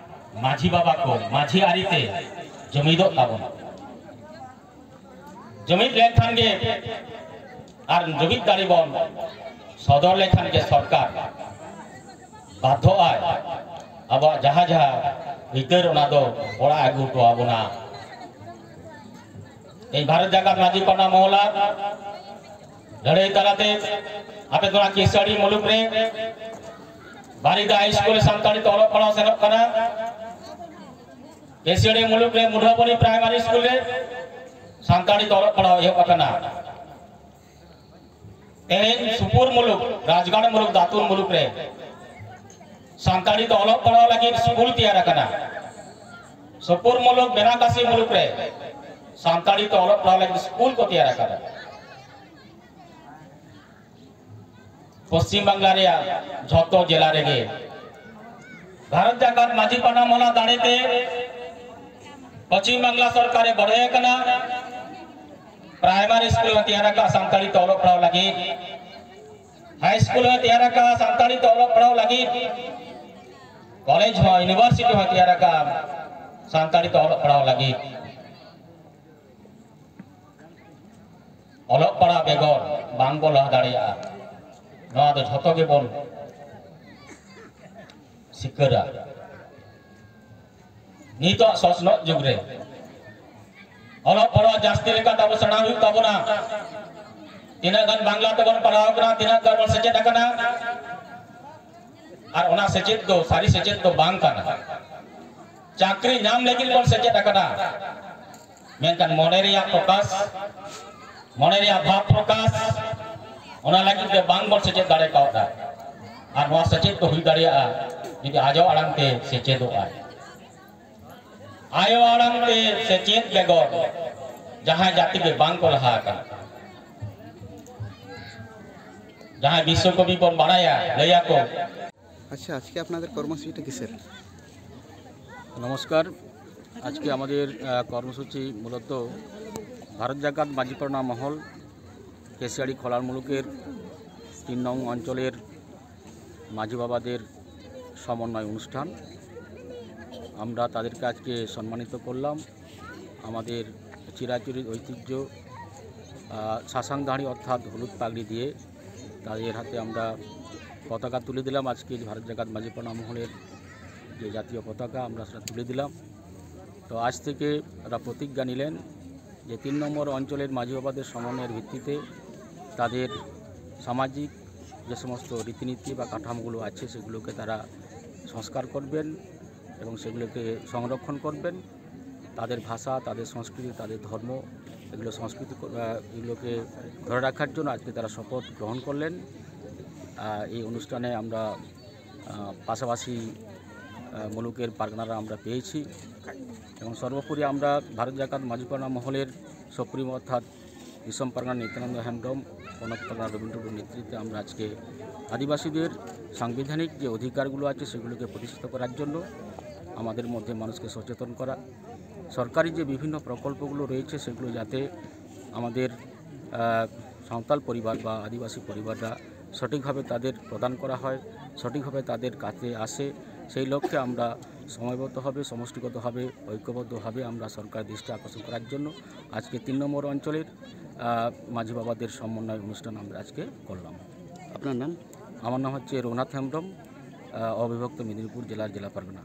ᱢᱟᱹᱡᱷᱤ ᱵᱟᱵᱟ ᱠᱚ ᱢᱟᱹᱡᱷᱤ ᱟᱹᱨᱤ ᱛᱮ ᱡᱩᱢᱤᱫᱚᱜ ᱛᱟᱵᱚᱱᱟ᱾ ᱡᱩᱢᱤᱫ ᱞᱮᱱᱠᱷᱟᱱ ᱜᱮ ᱟᱨ ᱡᱩᱢᱤᱫ ᱫᱟᱲᱮ ᱵᱚᱱ ᱥᱚᱫᱚᱨ ᱞᱮᱠᱷᱟᱱ ᱜᱮ ᱥᱚᱨᱠᱟᱨ ᱵᱟᱫᱷᱚᱜᱼᱟᱭ ᱟᱵᱚᱣᱟᱜ ᱡᱟᱦᱟᱸ ᱡᱟᱦᱟᱸ ᱟᱹᱭᱫᱟᱹᱨ ᱚᱱᱟ ᱫᱚ ᱚᱲᱟᱜ ᱟᱹᱜᱩ ᱦᱚᱴᱚ ᱟᱵᱚᱱᱟ᱾ ᱤᱧ ᱵᱷᱟᱨᱚᱛ ᱡᱟᱠᱟᱛ ᱢᱟᱹᱡᱷᱤ ᱯᱟᱲᱟ ᱢᱚᱦᱞᱟ ᱞᱟᱹᱲᱦᱟᱹᱭ ᱛᱟᱞᱟᱛᱮ ᱟᱯᱮ ᱱᱚᱣᱟ ᱠᱤᱥᱟᱹᱲᱤ ᱢᱩᱞᱩᱠ ᱨᱮ ᱵᱟᱨᱤᱫᱟ ᱦᱟᱭ ᱥᱠᱩᱞ ᱨᱮ ᱥᱟᱱᱛᱟᱲᱤ ᱛᱮ ᱚᱞᱚᱜ ᱯᱟᱲᱦᱟᱣ ᱥᱮᱱᱚᱜ ᱠᱟᱱᱟ᱾ ᱠᱤᱥᱟᱹᱲᱤ ᱢᱩᱞᱩᱠ ᱨᱮ ᱢᱩᱰᱷᱟᱵᱚᱱᱤ ᱯᱨᱟᱭᱢᱟᱨᱤ ᱥᱠᱩᱞ ᱨᱮ ᱥᱟᱱᱛᱟᱲᱤ ᱛᱮ ᱚᱞᱚᱜ ᱯᱟᱲᱦᱟᱣ ᱮᱦᱚᱵ ᱟᱠᱟᱱᱟ᱾ ᱛᱮᱦᱮᱧ ᱥᱩᱯᱩᱨ ᱢᱩᱞᱩᱠ, ᱨᱟᱡᱽᱜᱟᱲ ᱢᱩᱞᱩᱠ, ᱫᱟᱛᱩᱨ ᱢᱩᱞᱩᱠ ᱨᱮ ᱥᱟᱱᱛᱟᱲᱤ ᱛᱮ ᱚᱞᱚᱜ ᱯᱟᱲᱦᱟᱣ ᱞᱟᱹᱜᱤᱫ ᱥᱠᱩᱞ ᱛᱮᱭᱟᱨ ᱟᱠᱟᱱᱟ᱾ ᱥᱩᱯᱩᱨ ᱢᱩᱞᱩᱠ, ᱵᱮᱱᱟᱠᱟᱥᱤ ᱢᱩᱞᱩᱠ ᱨᱮ ᱥᱟᱱᱛᱟᱲᱤ ᱛᱮ ᱚᱞᱚᱜ ᱯᱟᱲᱦᱟᱣ ᱞᱟᱹᱜᱤᱫ ᱥᱠᱩᱞ ᱠᱚ ᱛᱮᱭᱟᱨ ᱟᱠᱟᱫᱟ᱾ ᱯᱚᱥᱪᱤᱢ ᱵᱟᱝᱞᱟ ᱨᱮᱭᱟᱜ ᱡᱷᱚᱛᱚ ᱡᱮᱞᱟ ᱨᱮᱜᱮ ᱵᱷᱟᱨᱚᱛ ᱡᱟᱠᱟᱛ ᱢᱟᱹᱡᱷᱤ ᱯᱟᱲᱟ ᱢᱚᱦᱞᱟ ᱫᱟᱲᱮ ᱛᱮ ᱯᱚᱥᱪᱤᱢ ᱵᱟᱝᱞᱟ ᱥᱚᱨᱠᱟᱨ ᱮ ᱵᱚᱲᱦᱮ ᱟᱠᱟᱱᱟ᱾ ᱯᱨᱟᱭᱢᱟᱨᱤ ᱥᱠᱩᱞ ᱦᱚᱸ ᱛᱮᱭᱟᱨ ᱟᱠᱟᱫ ᱥᱟᱱᱛᱟᱲᱤ ᱛᱮ ᱚᱞᱚᱜ ᱯᱟᱲᱦᱟᱣ ᱞᱟᱹᱜᱤᱫ, ᱦᱟᱭ ᱥᱠᱩᱞ ᱦᱚᱸ ᱛᱮᱭᱟᱨ ᱟᱠᱟᱫ ᱥᱟᱱᱛᱟᱲᱤ ᱛᱮ ᱚᱞᱚᱜ ᱯᱟᱲᱦᱟᱣ ᱞᱟᱹᱜᱤᱫ, ᱠᱚᱞᱮᱡᱽ ᱦᱚᱸ, ᱤᱭᱩᱱᱤᱵᱷᱟᱨᱥᱤᱴᱤ ᱦᱚᱸ ᱛᱮᱭᱟᱨ ᱟᱠᱟᱫ ᱥᱟᱱᱛᱟᱲᱤ ᱛᱮ ᱚᱞᱚᱜ ᱯᱟᱲᱦᱟᱣ ᱞᱟᱹᱜᱤᱫ᱾ ᱚᱞᱚᱜ ᱯᱟᱲᱦᱟᱣ ᱵᱮᱜᱚᱨ ᱵᱟᱝ ᱵᱚ ᱞᱟᱦᱟ ᱫᱟᱲᱮᱭᱟᱜᱼᱟ, ᱱᱚᱣᱟ ᱫᱚ ᱡᱷᱚᱛᱚ ᱜᱮᱵᱚᱱ ᱥᱤᱠᱟᱹᱨᱟ᱾ ᱱᱤᱛᱚᱜ ᱥᱚᱥᱱᱚᱜ ᱡᱩᱜᱽ ᱨᱮ ᱚᱞᱚᱜ ᱯᱟᱲᱦᱟᱣ ᱡᱟᱹᱥᱛᱤ ᱞᱮᱠᱟᱛᱮ ᱟᱵᱚ ᱥᱮᱬᱟ ᱦᱩᱭᱩᱜ ᱛᱟᱵᱚᱱᱟ᱾ ᱛᱤᱱᱟᱹᱜ ᱜᱟᱱ ᱵᱟᱝᱞᱟ ᱛᱮᱵᱚᱱ ᱯᱟᱲᱦᱟᱣ ᱠᱟᱱᱟ, ᱛᱤᱱᱟᱹᱜ ᱜᱟᱱ ᱵᱚᱱ ᱥᱮᱪᱮᱫ ᱟᱠᱟᱱᱟ, ᱟᱨ ᱚᱱᱟ ᱥᱮᱪᱮᱫ ᱫᱚ ᱥᱟᱹᱨᱤ ᱥᱮᱪᱮᱫ ᱫᱚ ᱵᱟᱝ ᱠᱟᱱᱟ᱾ ᱪᱟᱹᱠᱨᱤ ᱧᱟᱢ ᱞᱟᱹᱜᱤᱫ ᱵᱚᱱ ᱥᱮᱪᱮᱫ ᱟᱠᱟᱱᱟ, ᱢᱮᱱᱠᱷᱟᱱ ᱢᱚᱱᱮ ᱨᱮᱭᱟᱜ ᱯᱨᱚᱠᱟᱥ, ᱢᱚᱱᱮ ᱨᱮᱭᱟᱜ ᱵᱷᱟᱵᱽ ᱯᱨᱚᱠᱟᱥ, ᱚᱱᱟ ᱞᱟᱹᱜᱤᱫ ᱛᱮ ᱵᱟᱝ ᱵᱚᱱ ᱥᱮᱪᱮᱫ ᱫᱟᱲᱮ ᱠᱟᱣᱫᱟ᱾ ᱟᱨ ᱱᱚᱣᱟ ᱥᱮᱪᱮᱫ ᱫᱚ ᱦᱩᱭ ᱫᱟᱲᱮᱭᱟᱜᱼᱟ ᱡᱩᱫᱤ ᱟᱡᱚ ᱟᱲᱟᱝ ᱛᱮ ᱥᱮᱪᱮᱫᱚᱜ ᱟᱭ᱾ ᱟᱭᱳ ᱟᱲᱟᱝ ᱛᱮ ᱥᱮᱪᱮᱫ ᱵᱮᱜᱚᱨ ᱡᱟᱦᱟᱸᱭ ᱡᱟᱹᱛᱤ ᱜᱮ ᱵᱟᱝ ᱠᱚ ᱞᱟᱦᱟ ᱟᱠᱟᱱᱟ᱾ ᱡᱟᱦᱟᱸᱭ ᱵᱤᱥᱥᱚᱠᱚᱵᱤ ᱵᱚᱱ ᱵᱟᱲᱟᱭᱟ, ᱞᱟᱹᱭᱟᱠᱚ, আচ্ছা, আজকে আপনাদের কর্মসূচিটা কিসের? নমস্কার। আজকে আমাদের আহ, কর্মসূচি মূলত ভারত জাকাত মাঝিপাড়া মহল কেশিয়াড়ি খোলার মুলুকের তিন নং অঞ্চলের মাঝি বাবাদের সমন্বয় অনুষ্ঠান। আমরা তাদেরকে আজকে সম্মানিত করলাম। আমাদের চিরাচরিত ঐতিহ্য আহ, সাসাং দাঁড়ি অর্থাৎ হলুদ পাগড়ি দিয়ে তাদের হাতে আমরা পতাকা তুলে দিলাম। আজকে ভারত জাকাত মাঝিপাড়া মহলের যে জাতীয় পতাকা আমরা সেটা তুলে দিলাম। তো আজ থেকে তারা প্রতিজ্ঞা নিলেন যে তিন নম্বর অঞ্চলের মাঝি বাবাদের সমন্বয়ের ভিত্তিতে তাদের সামাজিক যে সমস্ত রীতিনীতি বা কাঠামোগুলো আছে সেগুলোকে তারা সংস্কার করবেন এবং সেগুলোকে সংরক্ষণ করবেন। তাদের ভাষা, তাদের সংস্কৃতি, তাদের ধর্ম, এগুলো সংস্কৃতি ক- আহ, এগুলোকে ধরে রাখার জন্য আজকে তারা শপথ গ্রহণ করলেন। আহ, এই অনুষ্ঠানে আমরা আহ, পাশাপাশি আহ, মুলুকের পারগানারা আমরা পেয়েছি এবং সর্বোপরি আমরা ভারত জাকাত মাঝিপাড়া মহলের সুপ্রিমো অর্থাৎ বিশ্বম পারগানা নিত্যানন্দ হেমব্রম, কনক পারগানা রবীন্দ্র নেতৃত্বে আমরা আজকে আদিবাসীদের সাংবিধানিক যে অধিকারগুলো আছে সেগুলোকে প্রতিষ্ঠিত করার জন্য আমাদের মধ্যে মানুষকে সচেতন করা, সরকারি যে বিভিন্ন প্রকল্পগুলো রয়েছে সেগুলো যাতে আমাদের আহ, সাঁওতাল পরিবার বা আদিবাসী পরিবাররা সঠিকভাবে তাদের প্রদান করা হয়, সঠিকভাবে তাদের কাছে আসে, সেই লক্ষ্যে আমরা সময়বদ্ধভাবে, সমষ্টিগতভাবে, ঐক্যবদ্ধভাবে আমরা সরকার দৃষ্টি আকর্ষণ করার জন্য আজকে তিন নম্বর অঞ্চলের আহ, মাঝি বাবাদের সমন্বয় অনুষ্ঠান আমরা আজকে করলাম। আপনার নাম? আমার নাম হচ্ছে রঘুনাথ হেমব্রম, আহ, অবিভক্ত মেদিনীপুর জেলার জেলা পারগানা।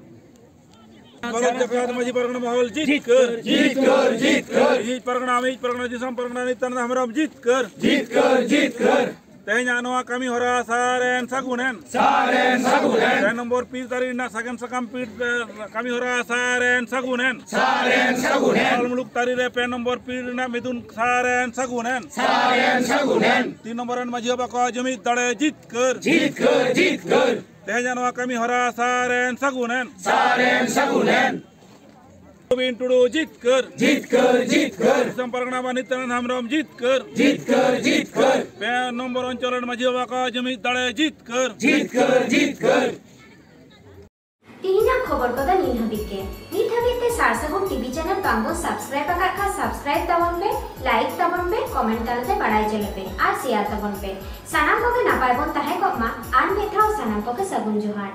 ভারত জাকাত মাঝি পারগানা মহল জিতᱠᱟᱹᱨ, ᱡᱤᱛᱠᱟᱹᱨ, ᱡᱤᱛᱠᱟᱹᱨ᱾ ᱢᱤᱫ ᱯᱟᱨᱜᱟᱱᱟ, ᱢᱤᱫ ᱯᱟᱨᱜᱟᱱᱟ, ᱫᱤᱥᱚᱢ ᱯᱟᱨᱜᱟᱱᱟ ᱱᱤᱛᱟᱱ ᱦᱮᱢᱵᱨᱚᱢ ᱡᱤᱛᱠᱟᱹᱨ᱾ ᱡᱤᱛᱠᱟᱹᱨ, ᱡᱤᱛᱠᱟᱹᱨ᱾ ᱛᱮᱦᱮᱧᱟᱜ ᱱᱚᱣᱟ ᱠᱟᱹᱢᱤ ᱦᱚᱨᱟ ᱥᱟᱨᱮᱱ ᱥᱟᱹᱜᱩᱱᱮᱱ᱾ ᱥᱟᱨᱮᱱ ᱥᱟᱹᱜᱩᱱᱮᱱ᱾ ᱯᱮ ᱱᱚᱢᱵᱚᱨ ᱯᱤᱲ ᱛᱟᱹᱨᱤ ᱨᱮᱱᱟᱜ ᱥᱟᱜᱮᱱ ᱥᱟᱠᱟᱢ ᱯᱤᱲ ᱮ, ᱠᱟᱹᱢᱤ ᱦᱚᱨᱟ ᱥᱟᱨᱮᱱ ᱥᱟᱹᱜᱩᱱᱮᱱ᱾ ᱥᱟᱨᱮᱱ ᱥᱟᱹᱜᱩᱱᱮᱱ᱾ ᱢᱩᱞᱩᱠ ᱛᱟᱹᱨᱤ ᱨᱮ ᱯᱮ ᱱᱚᱢᱵᱚᱨ ᱯᱤᱲ ᱨᱮᱱᱟᱜ ᱢᱤᱫᱩᱱ ᱥᱟᱨᱮᱱ ᱥᱟᱹᱜᱩᱱᱮᱱ᱾ ᱥᱟᱨᱮᱱ ᱥᱟᱹᱜᱩᱱᱮᱱ᱾ ᱛᱤᱱ ᱱᱚᱢᱵᱚᱨ ᱨᱮᱱ ᱢᱟᱹᱡᱷᱤ ᱵᱟᱵᱟ ᱠᱚᱣᱟᱜ ᱡᱩᱢᱤᱫ ᱫᱟᱲᱮ ᱡᱤᱛᱠᱟᱹᱨ᱾ ᱡᱤᱛᱠᱟᱹᱨ, ᱡᱤᱛᱠᱟᱹᱨ᱾ ᱛᱮᱦᱮᱧᱟᱜ ᱱᱚᱣᱟ ᱠᱟᱹᱢᱤ ᱦᱚᱨᱟ ᱥᱟᱨᱮᱱ ᱥᱟᱹᱜᱩᱱᱮᱱ᱾ ᱥᱟᱨᱮᱱ ᱥᱟᱹᱜᱩᱱᱮᱱ᱾ ᱜᱳᱵᱤᱱ ᱴᱩᱰᱩ ᱡᱤᱛᱠᱟᱹᱨ, ᱡᱤᱛᱠᱟᱹᱨ, ᱡᱤᱛᱠᱟᱹᱨ᱾ ᱫᱤᱥᱚᱢ ᱯᱟᱨᱜᱟᱱᱟ ᱢᱟᱹᱱᱤᱡ ᱛᱟᱨᱟᱱ ᱦᱮᱢᱵᱨᱚᱢ ᱡᱤᱛᱠᱟᱹᱨ, ᱡᱤᱛᱠᱟᱹᱨ, ᱡᱤᱛᱠᱟᱹᱨ᱾ ᱯᱮ ᱱᱚᱢᱵᱚᱨ ᱚᱧᱪᱚᱞ ᱨᱮᱱ ᱢᱟᱹᱡᱷᱤ ᱵᱟᱵᱟ ᱠᱚᱣᱟᱜ ᱡᱩᱢᱤᱫ ᱫᱟᱲᱮ ᱡᱤᱛᱠᱟᱹᱨ, ᱡᱤᱛᱠᱟᱹᱨ, ᱡᱤᱛᱠᱟᱹᱨ᱾ ᱛᱤᱦᱤᱧᱟᱜ ᱠᱷᱚᱵᱚᱨ ᱠᱚᱫᱚ ᱱᱤᱱ ᱦᱟᱹᱵᱤᱡ ᱜᱮ᱾ ᱱᱤᱛ ᱦᱟᱹᱵᱤᱡ ᱛᱮ ᱥᱟᱨ ᱥᱟᱹᱜᱩᱱ ᱴᱤᱵᱷᱤ ᱪᱮᱱᱮᱞ ᱵᱟᱝ ᱵᱚᱱ subscribe ᱟᱠᱟᱫ ᱠᱷᱟᱱ subscribe ᱛᱟᱵᱚᱱ ᱯᱮ, like ᱛᱟᱵᱚᱱ ᱯᱮ, comment ᱛᱟᱞᱟᱛᱮ ᱵᱟᱲᱟᱭ ᱦᱚᱪᱚ ᱞᱮᱯᱮ ᱟᱨ share ᱛᱟᱵᱚᱱ ᱯᱮ᱾ ᱥᱟᱱᱟᱢ ᱠᱚᱜᱮ ᱱᱟᱯᱟᱭ ᱵᱚᱱ ᱛᱟᱦᱮᱸ ᱠᱚᱜ ᱢᱟ᱾ ᱟᱨ ᱢᱤᱫ ᱫᱷᱟᱣ ᱥᱟᱱᱟᱢ ᱠᱚᱜᱮ ᱥᱟᱹᱜᱩᱱ ᱡᱚᱦᱟᱨ᱾